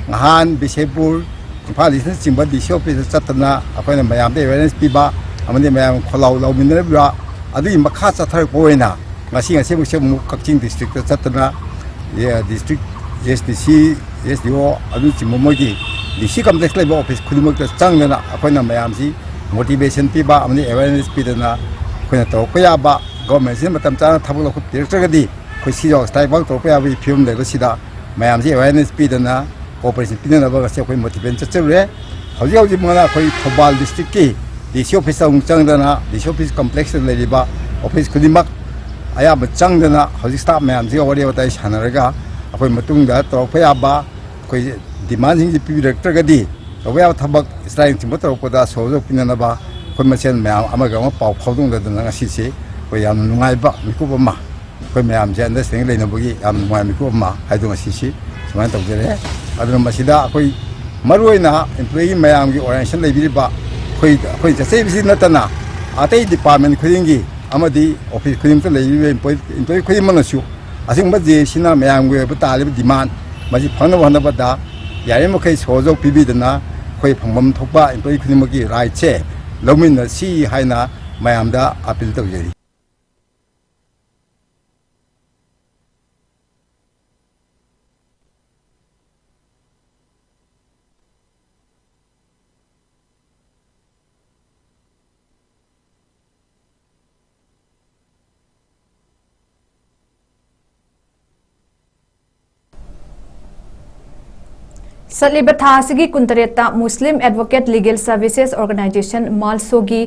ꯅꯍꯥꯟ ꯕꯤꯁꯦꯝꯄꯨꯔ, ꯏꯝꯐꯥꯜ ꯏꯁꯅꯆꯤꯡꯕ ꯗꯤ ꯁꯤ ꯑꯣꯐꯤꯁꯇ ꯆꯠꯇꯅ ꯑꯩꯈꯣꯏꯅ ꯃꯌꯥꯝꯗ ꯑꯦꯋꯦꯌꯔꯅꯦꯁ ꯄꯤꯕ ꯑꯃꯗꯤ ꯃꯌꯥꯝ ꯈꯣꯜꯂꯥꯎ ꯂꯧꯃꯤꯟꯅꯔꯤꯕ ꯑꯗꯨꯒꯤ ꯃꯈꯥ ꯆꯠꯊꯔꯛꯄ ꯑꯣꯏꯅ ꯉꯁꯤ, ꯉꯁꯤꯃꯛꯁꯦ ꯑꯃꯨꯛ ꯀꯛꯆꯤꯡ district ꯇ ꯆꯠꯇꯅ, ꯑꯦ, district S D C, S D O ꯑꯗꯨꯅꯆꯤꯡꯕ ꯃꯣꯏꯒꯤ D C complex ꯂꯩꯕ office ꯈꯨꯗꯤꯡꯃꯛꯇ ꯆꯪꯗꯅ ꯑꯩꯈꯣꯏꯅ ꯃꯌꯥꯝꯁꯤ motivation ꯄꯤꯕ ꯑꯃꯗꯤ awareness ꯄꯤꯗꯅ ꯑꯩꯈꯣꯏꯅ ꯇꯧꯔꯛꯄ ꯌꯥꯕ, government ꯁꯤꯅ ꯃꯇꯝ ꯆꯥꯅ ꯊꯕꯛ ꯂꯧꯈꯠꯄꯤꯔꯛꯇ꯭ꯔꯒꯗꯤ ꯑꯩꯈꯣꯏ ꯁꯤꯖꯥꯎ strike ꯐꯥꯎ ꯇꯧꯔꯛꯄ ꯌꯥꯕꯒꯤ ꯐꯤꯕꯝ ꯂꯩꯕꯁꯤꯗ ꯃꯌꯥꯝꯁꯤ awareness ꯄꯤꯗꯅ cooperation ꯄꯤꯅꯅꯕ ꯉꯁꯤ ꯑꯩꯈꯣꯏ motivation ꯆꯠꯆꯔꯨꯔꯦ꯫ ꯍꯧꯖꯤꯛ ꯍꯧꯖꯤꯛ ꯃꯉꯥ ꯑꯩꯈꯣꯏ ꯊꯧꯕꯥꯜ district ꯀꯤ D C office ꯇ ꯑꯃꯨꯛ ꯆꯪꯗꯅ, D C office complex ꯇ ꯂꯩꯔꯤꯕ office ꯈꯨꯗꯤꯡꯃꯛ ꯑꯌꯥꯝꯕ ꯆꯪꯗꯅ ꯍꯧꯖꯤꯛ staff ꯃꯌꯥꯝꯁꯤꯒ ꯋꯥꯔꯤ ꯋꯥꯇꯥꯏ ꯁꯥꯟꯅꯔꯒ ꯑꯩꯈꯣꯏ ꯃꯇꯨꯡꯗ ꯇꯧꯔꯛꯄ ꯌꯥꯕ ꯑꯩꯈꯣꯏ demand ꯁꯤꯡꯁꯤ ꯄꯤꯕꯤꯔꯛꯇ꯭ꯔꯒꯗꯤ ꯇꯧꯕ ꯌꯥꯕ ꯊꯕꯛ strike ꯅꯆꯤꯡꯕ ꯇꯧꯔꯛꯄꯗ ꯁꯣꯔ ꯄꯤꯅꯅꯕ ꯑꯩꯈꯣꯏ ꯃꯁꯦꯟ ꯃꯌꯥꯝ ꯑꯃꯒ ꯑꯃ ꯄꯥꯎ ꯐꯥꯎꯗꯣꯛꯅꯗꯅ ꯉꯁꯤꯁꯦ ꯑꯩꯈꯣꯏ ꯌꯥꯝꯅ ꯅꯨꯡꯉꯥꯏꯕ ꯃꯤꯀꯨꯞ ꯑꯃ, ꯑꯩꯈꯣꯏ ꯃꯌꯥꯝꯁꯦ understanding ꯂꯩꯅꯕꯒꯤ ꯌꯥꯝ ꯅꯨꯡꯉꯥꯏꯕ ꯃꯤꯀꯨꯞ ꯑꯃ ꯍꯥꯏꯗꯣ ꯉꯁꯤꯁꯤ ꯁꯨꯃꯥꯏꯅ ꯇꯧꯖꯔꯦ꯫ ꯑꯗꯨꯅ ꯃꯁꯤꯗ ꯑꯩꯈꯣꯏ ꯃꯔꯨꯑꯣꯏꯅ employee ꯃꯌꯥꯝꯒꯤ organization ꯂꯩꯕꯤꯔꯤꯕ ꯑꯩꯈꯣꯏ, ꯑꯩꯈꯣꯏ ꯆꯠꯆꯔꯤꯕꯁꯤ ꯅꯠꯇꯅ ꯑꯇꯩ department ꯈꯨꯗꯤꯡꯒꯤ ꯑꯃꯗꯤ office ꯈꯨꯗꯤꯡꯃꯛꯇ ꯂꯩꯔꯤꯕ employee, employee ꯈꯨꯗꯤꯡꯃꯛꯅꯁꯨ ꯑꯁꯤꯒꯨꯝꯕ J A C ꯅ ꯃꯌꯥꯝꯒꯤ ꯑꯣꯏꯕ ꯇꯥꯔꯤꯕ demand ꯃꯁꯤ ꯐꯪꯅꯕ ꯍꯣꯠꯅꯕꯗ ꯌꯥꯔꯤꯕꯃꯈꯩ ꯁꯣꯖꯧ ꯄꯤꯕꯤꯗꯅ ꯑꯩꯈꯣꯏ ꯐꯪꯐꯝ ꯊꯣꯛꯄ employee ꯈꯨꯗꯤꯡꯃꯛꯀꯤ right ꯁꯦ ꯂꯧꯃꯤꯟꯅꯁꯤ ꯍꯥꯏꯅ ꯃꯌꯥꯝꯗ appeal ꯇꯧꯖꯔꯤ꯫ ꯆꯠꯂꯤꯕ ꯊꯥ ꯑꯁꯤꯒꯤ ꯀꯨꯟꯇꯔꯦꯠꯇ Muslim Advocate Legal Services Organization, MALSO ꯒꯤ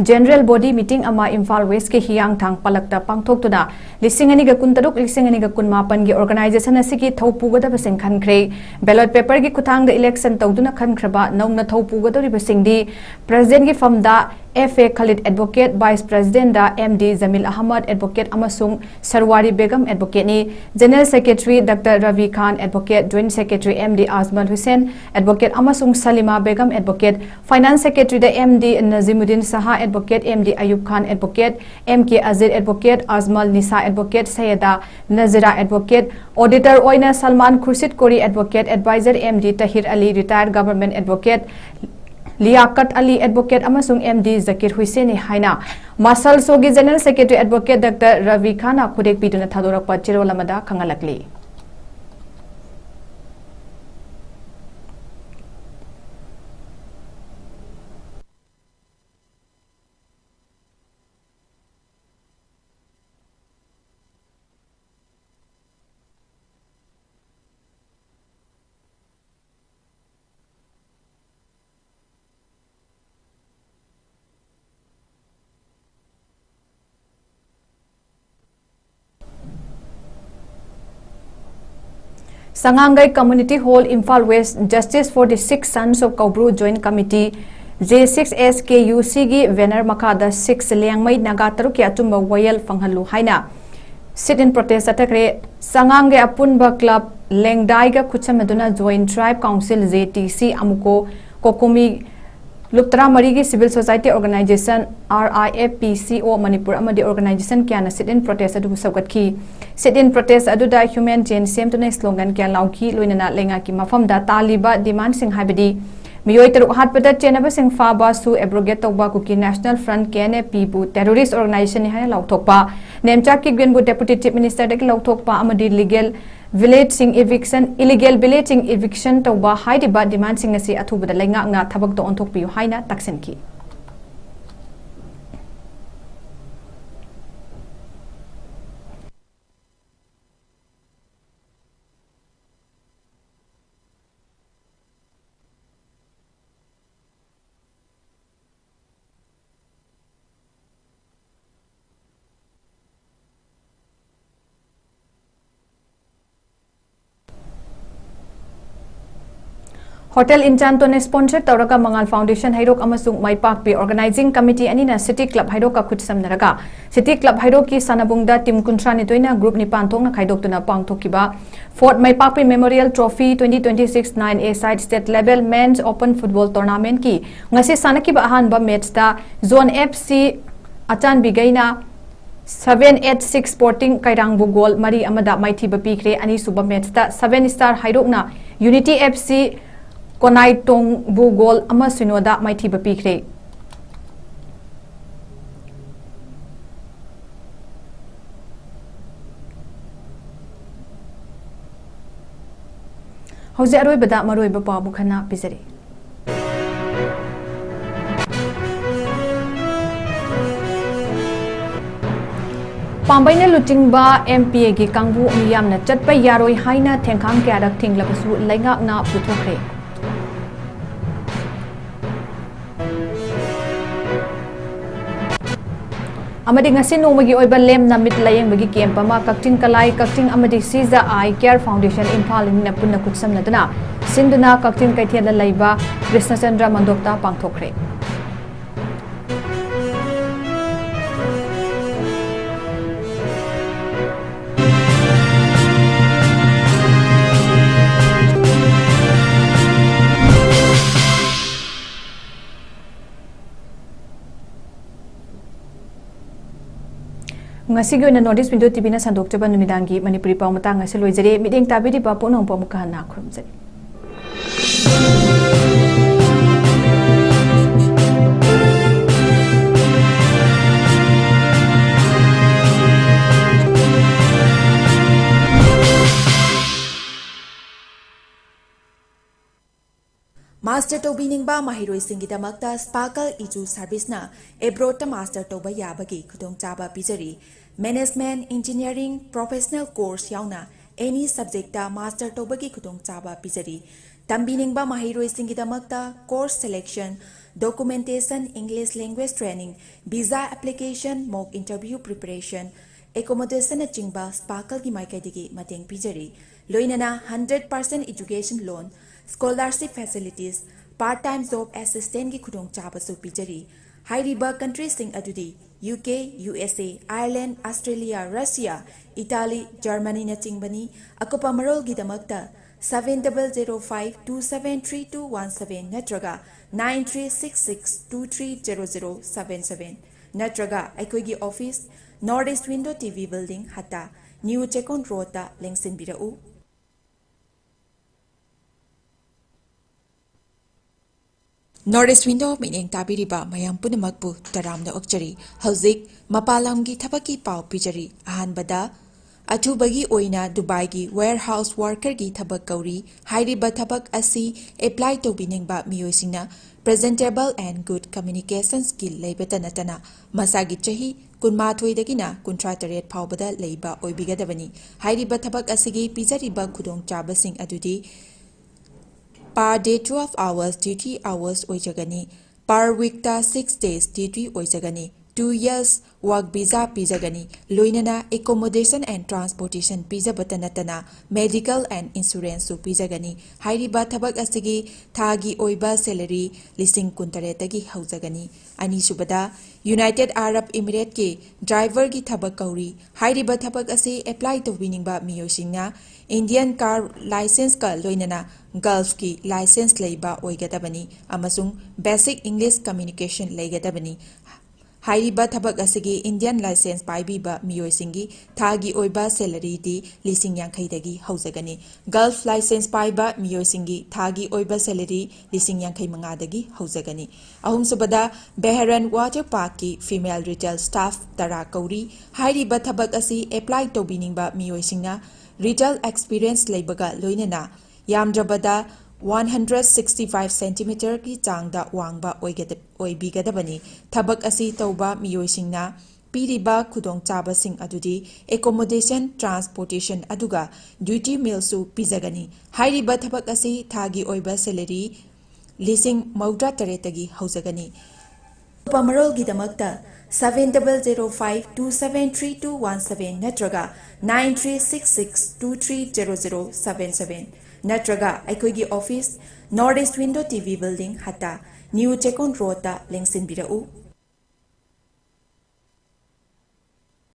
general body meeting ꯑꯃ ꯏꯝꯐꯥꯜ West ꯀꯤ ꯍꯤꯌꯥꯡꯊꯥꯡ ꯄꯂꯛꯇ ꯄꯥꯡꯊꯣꯛꯇꯨꯅ, ꯂꯤꯁꯤꯡ ꯑꯅꯤꯒ ꯀꯨꯟꯇꯔꯨꯛ, ꯂꯤꯁꯤꯡ ꯑꯅꯤꯒ ꯀꯨꯟꯃꯥꯄꯟꯒꯤ organization ꯑꯁꯤꯒꯤ ꯊꯧ ꯄꯨꯒꯗꯕꯁꯤꯡ ꯈꯟꯈ꯭ꯔꯦ꯫ Ballot paper ꯒꯤ ꯈꯨꯠꯊꯥꯡꯗ election ꯇꯧꯗꯨꯅ ꯈꯟꯈ꯭ꯔꯕ ꯅꯧꯅ ꯊꯧ ꯄꯨꯒꯗꯧꯔꯤꯕꯁꯤꯡꯗꯤ President ꯒꯤ ꯐꯝꯗ F A Khalid Advocate, Vice President the M D Jamil Ahmad Advocate ꯑꯃꯁꯨꯡ ꯁꯔꯋꯥꯔꯤ ꯕꯦꯒꯝ Advocate ꯅꯤ꯫ General Secretary Doctor Ravi Khan Advocate, Joint Secretary M D Ajmal Hussain Advocate ꯑꯃꯁꯨꯡ ꯁꯂꯤꯃꯥ ꯕꯦꯒꯝ Advocate, Finance Secretary ꯗ M D Nazimuddin Saha Advocate, M D Ayub Khan Advocate, M K Azir Advocate, Ajmal Nisa Advocate, Sayeda Nazira Advocate, Auditor ꯑꯣꯏꯅ Salman Khurshid Kori Advocate, Advisor M D Tahir Ali, Retired Government Advocate, Liaquat Ali advocate ꯑꯃꯁꯨꯡ M D Zakir ꯍꯨꯏꯁꯦꯟꯅꯤ ꯍꯥꯏꯅ ꯃꯁꯜꯁꯣꯒꯤ general secretary advocate doctor Rabi ꯈꯥꯟꯅ ꯈꯨꯗꯦꯛꯄꯤꯗꯨꯅ ꯊꯥꯗꯣꯔꯛꯄ ꯆꯦꯔꯣꯜ ꯑꯃꯗ ꯈꯪꯍꯜꯂꯛꯂꯤ꯫ ꯁꯉꯥꯡꯒꯩ Community Hall, Imphal West, Justice for the Six Sons of Kaubru Joint Committee, J six S K U C ꯒꯤ banner ꯃꯈꯥꯗ six ꯂꯤꯌꯥꯡꯃꯩ ꯅꯥꯒꯥ ꯇꯔꯨꯛꯀꯤ ꯑꯆꯨꯝꯕ ꯋꯥꯌꯦꯜ ꯐꯪꯍꯜꯂꯨ ꯍꯥꯏꯅ sit-in protest ꯆꯠꯊꯈ꯭ꯔꯦ꯫ ꯁꯉꯥꯡꯒꯩ ꯑꯄꯨꯟꯕ club ꯂꯦꯡꯗꯥꯏꯒ ꯈꯨꯠꯁꯝꯅꯗꯨꯅ Joint Tribe Council, J T C, ꯑꯃꯨꯀꯣ, ꯀꯣꯀꯣꯃꯤ, ꯂꯨꯞ ꯇꯔꯥꯃꯔꯤꯒꯤ civil society organization, R I F P C O Manipur ꯑꯃꯗꯤ organization ꯀꯌꯥꯅ sit-in protest ꯑꯗꯨꯕꯨ ꯁꯧꯒꯠꯈꯤ꯫ Sit-in protest ꯑꯗꯨꯗ human chain ꯁꯦꯝꯗꯨꯅ slogan ꯀꯌꯥ ꯂꯥꯎꯈꯤ, ꯂꯣꯏꯅꯅ ꯂꯩꯉꯥꯛꯀꯤ ꯃꯐꯝꯗ ꯇꯥꯜꯂꯤꯕ demandꯁꯤꯡ, ꯍꯥꯏꯕꯗꯤ ꯃꯤꯑꯣꯏ ꯇꯔꯨꯛ ꯍꯥꯠꯄꯗ ꯆꯦꯟꯅꯕꯁꯤꯡ ꯐꯥꯕ, ꯁꯨ abrogate ꯇꯧꯕ, Kuki National Front, K N F P ꯕꯨ terrorist organizationꯅꯤ ꯍꯥꯏꯅ ꯂꯥꯎꯊꯣꯛꯄ, ꯅꯦꯝꯆꯥ ꯀꯤꯞꯒꯦꯟꯕꯨ Deputy Chief Ministerꯗꯒꯤ ꯂꯧꯊꯣꯛꯄ ꯑꯃꯗꯤ legal villageꯁꯤꯡ eviction, illegal villageꯁꯤꯡ eviction ꯇꯧꯕ ꯍꯥꯏꯔꯤꯕ demandꯁꯤꯡ ꯑꯁꯤ ꯑꯊꯨꯕꯗ ꯂꯩꯉꯥꯛꯅ ꯊꯕꯛꯇ ꯑꯣꯟꯊꯣꯛꯄꯤꯌꯨ ꯍꯥꯏꯅ ꯇꯛꯁꯤꯟꯈꯤ꯫ Hotel Enchantoꯅ sponsor ꯇꯧꯔꯒ ꯃꯉꯥꯜ Foundation ꯍꯩꯔꯣꯛ ꯑꯃꯁꯨꯡ ꯃꯥꯏꯄꯥꯛꯄꯤ Organizing Committee ꯑꯅꯤꯅ City Club ꯍꯩꯔꯣꯛꯀ ꯈꯨꯠꯁꯝꯅꯔꯒ City Club ꯍꯩꯔꯣꯛꯀꯤ ꯁꯥꯟꯅꯕꯨꯡꯗ team ꯀꯨꯟꯊ꯭ꯔꯥꯅꯤꯊꯣꯏꯅ group ꯅꯤꯄꯥꯟ ꯊꯣꯛꯅ ꯈꯥꯏꯗꯣꯛꯇꯨꯅ ꯄꯥꯡꯊꯣꯛꯈꯤꯕ Fourth ꯃꯥꯏꯄꯥꯛꯄꯤ Memorial Trophy twenty twenty-six nine A side state level men's open football tournamentꯀꯤ ꯉꯁꯤ ꯁꯥꯟꯅꯈꯤꯕ ꯑꯍꯥꯟꯕ matchꯇ Zone F C ꯑꯆꯥꯟꯕꯤꯒꯩꯅ seven eight six Sporting ꯀꯩꯔꯥꯡꯕꯨ goal ꯃꯔꯤ ꯑꯃꯗ ꯃꯥꯏꯊꯤꯕ ꯄꯤꯈ꯭ꯔꯦ꯫ ꯑꯅꯤꯁꯨꯕ matchꯇ Seven Star ꯍꯩꯔꯣꯛꯅ Unity F C ꯀꯣꯅꯥꯏꯇꯣꯡꯕꯨ ꯒꯣꯜ ꯑꯃ ꯁꯤꯅꯣꯗ ꯃꯥꯏꯊꯤꯕ ꯄꯤꯈ꯭ꯔꯦ꯫ ꯍꯧꯖꯤꯛ ꯑꯔꯣꯏꯕꯗ ꯃꯔꯨꯑꯣꯏꯕ ꯄꯥꯎ ꯑꯃꯨꯛ ꯍꯟꯅ ꯄꯤꯖꯔꯤ꯫ ꯄꯥꯝꯕꯩꯅ ꯂꯨꯆꯤꯡꯕ ꯑꯦꯝ ꯄꯤ ꯑꯦꯒꯤ ꯀꯥꯡꯕꯨ ꯃꯤꯌꯥꯝꯅ ꯆꯠꯄ ꯌꯥꯔꯣꯏ ꯍꯥꯏꯅ ꯊꯦꯡꯈꯥꯡ ꯀꯌꯥꯔꯛ ꯊꯤꯡꯂꯕꯁꯨ ꯂꯩꯉꯥꯛꯅ ꯄꯨꯊꯣꯛꯈ꯭ꯔꯦ꯫ ꯑꯃꯗꯤ ꯉꯁꯤ ꯅꯣꯡꯃꯒꯤ ꯑꯣꯏꯕ ꯂꯦꯝꯅ ꯃꯤꯠ ꯂꯥꯌꯦꯡꯕꯒꯤ ꯀꯦꯝꯞ ꯑꯃ ꯀꯛꯆꯤꯡ ꯀꯂꯥꯏ, ꯀꯛꯆꯤꯡ ꯑꯃꯗꯤ ꯁꯤꯖ ꯑꯥꯏ ꯀꯦꯌꯔ ꯐꯥꯎꯟꯗꯦꯁꯟ ꯏꯝꯐꯥꯜ ꯑꯅꯤꯅ ꯄꯨꯟꯅ ꯈꯨꯠꯁꯝꯅꯗꯨꯅ ꯁꯤꯟꯗꯨꯅ ꯀꯛꯆꯤꯡ ꯀꯩꯊꯦꯜꯗ ꯂꯩꯕ ꯀ꯭ꯔꯤꯁꯅꯆꯟꯗ꯭ꯔ ꯃꯟꯗꯣꯞꯇ ꯄꯥꯡꯊꯣꯛꯈ꯭ꯔꯦ꯫ ꯉꯁꯤꯒꯤ ꯑꯣꯏꯅ North East Window ꯇꯤ ꯚꯤꯅ ꯁꯟꯗꯣꯛꯆꯕ ꯅꯨꯃꯤꯗꯥꯡꯒꯤ ꯃꯅꯤꯄꯨꯔꯤ ꯄꯥꯎ ꯃꯇꯥꯡ ꯑꯁꯤ ꯂꯣꯏꯖꯔꯦ꯫ ꯃꯤꯠꯌꯦꯡ ꯇꯥꯕꯤꯔꯤꯕ ꯄꯨꯝꯅꯃꯛꯄꯨ ꯑꯃꯨꯛꯀ ꯍꯟꯅ ꯈꯨꯔꯨꯝꯖꯔꯤ꯫ ꯃꯥꯁꯇꯔ ꯇꯧꯕꯤꯅꯤꯡꯕ ꯃꯍꯩꯔꯣꯏꯁꯤꯡꯒꯤꯗꯃꯛꯇ ꯁ꯭ꯄꯥꯔꯀꯜ ꯏꯖꯨ ꯁꯔꯚꯤꯁꯅ ꯑꯦꯕ꯭ꯔꯣꯗꯇ ꯃꯥꯁꯇꯔ ꯇꯧꯕ ꯌꯥꯕꯒꯤ ꯈꯨꯗꯣꯡꯆꯥꯕ ꯄꯤꯖꯔꯤ꯫ ꯃꯦꯅꯦꯖꯃꯦꯟꯠ, ꯏꯟꯖꯤꯅꯤꯌꯥꯔꯤꯡ, ꯄ꯭ꯔꯣꯐꯦꯁꯅꯦꯜ ꯀꯣꯔꯁ ꯌꯥꯎꯅ ꯑꯦꯅꯤ ꯁꯕꯖꯦꯛꯇ ꯃꯥꯁꯇꯔ ꯇꯧꯕꯒꯤ ꯈꯨꯗꯣꯡꯆꯥꯕ ꯄꯤꯖꯔꯤ꯫ ꯇꯝꯕꯤꯅꯤꯡꯕ ꯃꯍꯩꯔꯣꯏꯁꯤꯡꯒꯤꯗꯃꯛꯇ course selection, documentation, English language training, visa application, mock interview preparation, ꯑꯦꯀꯣꯃꯣꯗꯦꯁꯟꯅꯆꯤꯡꯕ ꯁ꯭ꯄꯥꯔꯀꯜꯒꯤ ꯃꯥꯏꯀꯩꯗꯒꯤ ꯃꯇꯦꯡ ꯄꯤꯖꯔꯤ꯫ ꯂꯣꯏꯅꯅ hundred percent education loan, scholarship facilities, part time job ꯑꯦꯁꯤꯁꯇꯦꯟꯠꯀꯤ ꯈꯨꯗꯣꯡꯆꯥꯕꯁꯨ ꯄꯤꯖꯔꯤ꯫ ꯍꯥꯏꯔꯤꯕ ꯀꯟꯇ꯭ꯔꯤꯁꯤꯡ ꯑꯗꯨꯗꯤ U K, U S A, Ireland, Australia, Russia, Italy, ꯖꯔꯃꯅꯤꯅꯆꯤꯡꯕꯅꯤ꯫ ꯑꯀꯨꯞꯄ ꯃꯔꯣꯜꯒꯤꯗꯃꯛꯇ seven double zero five two seven three two one seven ꯅꯠꯇ꯭ꯔꯒ nine three six six two three zero zero seven seven ꯅꯠꯇ꯭ꯔꯒ ꯑꯩꯈꯣꯏꯒꯤ office, North East Window T V building, Hatta, new Checkon ꯔꯣꯗꯇ ꯂꯦꯡꯁꯤꯟꯕꯤꯔꯛꯎ꯫ North East Window ꯃꯤꯠꯌꯦꯡ ꯇꯥꯕꯤꯔꯤꯕ ꯃꯌꯥꯝ ꯄꯨꯝꯅꯃꯛꯄꯨ ꯇꯔꯥꯝꯅ ꯑꯣꯛꯆꯔꯤ꯫ ꯍꯧꯖꯤꯛ ꯃꯄꯥꯟ ꯂꯝꯒꯤ ꯊꯕꯛꯀꯤ ꯄꯥꯎ ꯄꯤꯖꯔꯤ꯫ ꯑꯍꯥꯟꯕꯗ, ꯑꯊꯨꯕꯒꯤ ꯑꯣꯏꯅ ꯗꯨꯕꯥꯏꯒꯤ warehouse workerꯒꯤ ꯊꯕꯛ ꯀꯧꯔꯤ꯫ ꯍꯥꯏꯔꯤꯕ ꯊꯕꯛ ꯑꯁꯤ apply ꯇꯧꯕꯤꯅꯤꯡꯕ ꯃꯤꯑꯣꯏꯁꯤꯡꯅ presentable and good communication skill ꯂꯩꯕꯇ ꯅꯠꯇꯅ ꯃꯁꯥꯒꯤ ꯆꯍꯤ ꯀꯨꯟꯃꯥꯊꯣꯏꯗꯒꯤꯅ ꯀꯨꯟꯊ꯭ꯔꯥ ꯇꯔꯦꯠ ꯐꯥꯎꯕꯗ ꯂꯩꯕ ꯑꯣꯏꯕꯤꯒꯗꯕꯅꯤ꯫ ꯍꯥꯏꯔꯤꯕ ꯊꯕꯛ ꯑꯁꯤꯒꯤ ꯄꯤꯖꯔꯤꯕ ꯈꯨꯗꯣꯡꯆꯥꯕꯁꯤꯡ ꯑꯗꯨꯗꯤ per day twelve hours duty hours ꯑꯣꯏꯖꯒꯅꯤ꯫ Per weekꯇ six days duty ꯑꯣꯏꯖꯒꯅꯤ꯫ Two years work visa ꯄꯤꯖꯒꯅꯤ꯫ ꯂꯣꯏꯅꯅ accommodation and transportation ꯄꯤꯖꯕꯇ ꯅꯠꯇꯅ medical and insuranceꯁꯨ ꯄꯤꯖꯒꯅꯤ꯫ ꯍꯥꯏꯔꯤꯕ ꯊꯕꯛ ꯑꯁꯤꯒꯤ ꯊꯥꯒꯤ ꯑꯣꯏꯕ salary ꯂꯤꯁꯤꯡ ꯀꯨꯟꯇꯔꯦꯠꯇꯒꯤ ꯍꯧꯖꯒꯅꯤ꯫ ꯑꯅꯤꯁꯨꯕꯗ, United Arab Emirateꯀꯤ driverꯒꯤ ꯊꯕꯛ ꯀꯧꯔꯤ꯫ ꯍꯥꯏꯔꯤꯕ ꯊꯕꯛ ꯑꯁꯤ apply ꯇꯧꯕꯤꯅꯤꯡꯕ ꯃꯤꯑꯣꯏꯁꯤꯡꯅ Indian car licenceꯀ ꯂꯣꯏꯅꯅ Gulfꯀꯤ license ꯂꯩꯕ ꯑꯣꯏꯒꯗꯕꯅꯤ ꯑꯃꯁꯨꯡ basic English communication ꯂꯩꯒꯗꯕꯅꯤ꯫ ꯍꯥꯏꯔꯤꯕ ꯊꯕꯛ ꯑꯁꯤꯒꯤ Indian license ꯄꯥꯏꯕꯤꯕ ꯃꯤꯑꯣꯏꯁꯤꯡꯒꯤ ꯊꯥꯒꯤ ꯑꯣꯏꯕ salaryꯗꯤ ꯂꯤꯁꯤꯡ ꯌꯥꯡꯈꯩꯗꯒꯤ ꯍꯧꯖꯒꯅꯤ꯫ Gulf license ꯄꯥꯏꯕ ꯃꯤꯑꯣꯏꯁꯤꯡꯒꯤ ꯊꯥꯒꯤ ꯑꯣꯏꯕ salary ꯂꯤꯁꯤꯡ ꯌꯥꯡꯈꯩ ꯃꯉꯥꯗꯒꯤ ꯍꯧꯖꯒꯅꯤ꯫ ꯑꯍꯨꯝꯁꯨꯕꯗ, Bahrain Water Parkꯀꯤ female retail staff ꯇꯔꯥ ꯀꯧꯔꯤ꯫ ꯍꯥꯏꯔꯤꯕ ꯊꯕꯛ ꯑꯁꯤ apply ꯇꯧꯕꯤꯅꯤꯡꯕ ꯃꯤꯑꯣꯏꯁꯤꯡꯅ retail experience ꯂꯩꯕꯒ ꯂꯣꯏꯅꯅ ꯌꯥꯝꯗ꯭ꯔꯕꯗ one hundred sixty five centimeterꯒꯤ ꯆꯥꯡꯗ ꯋꯥꯡꯕ ꯑꯣꯏꯒꯗ-, ꯑꯣꯏꯕꯤꯒꯗꯕꯅꯤ꯫ ꯊꯕꯛ ꯑꯁꯤ ꯇꯧꯕ ꯃꯤꯑꯣꯏꯁꯤꯡꯅ ꯄꯤꯔꯤꯕ ꯈꯨꯗꯣꯡꯆꯥꯕꯁꯤꯡ ꯑꯗꯨꯗꯤ accommodation, transportation ꯑꯗꯨꯒ duty mealꯁꯨ ꯄꯤꯖꯒꯅꯤ꯫ ꯍꯥꯏꯔꯤꯕ ꯊꯕꯛ ꯑꯁꯤ ꯊꯥꯒꯤ ꯑꯣꯏꯕ salary ꯂꯤꯁꯤꯡ ꯃꯧꯗ꯭ꯔꯥ ꯇꯔꯦꯠꯇꯒꯤ ꯍꯧꯖꯒꯅꯤ꯫ ꯑꯇꯣꯞꯄ ꯃꯔꯣꯜꯒꯤꯗꯃꯛꯇ seven double zero five two seven three two one seven ꯅꯠꯇ꯭ꯔꯒ nine three six six two three zero zero seven seven ꯅꯠꯇ꯭ꯔꯒ ꯑꯩꯈꯣꯏꯒꯤ office, North East Window TV Building, ꯍꯠꯇꯥ, New Chekon Roadꯇ ꯂꯦꯡꯁꯤꯟꯕꯤꯔꯛꯎ꯫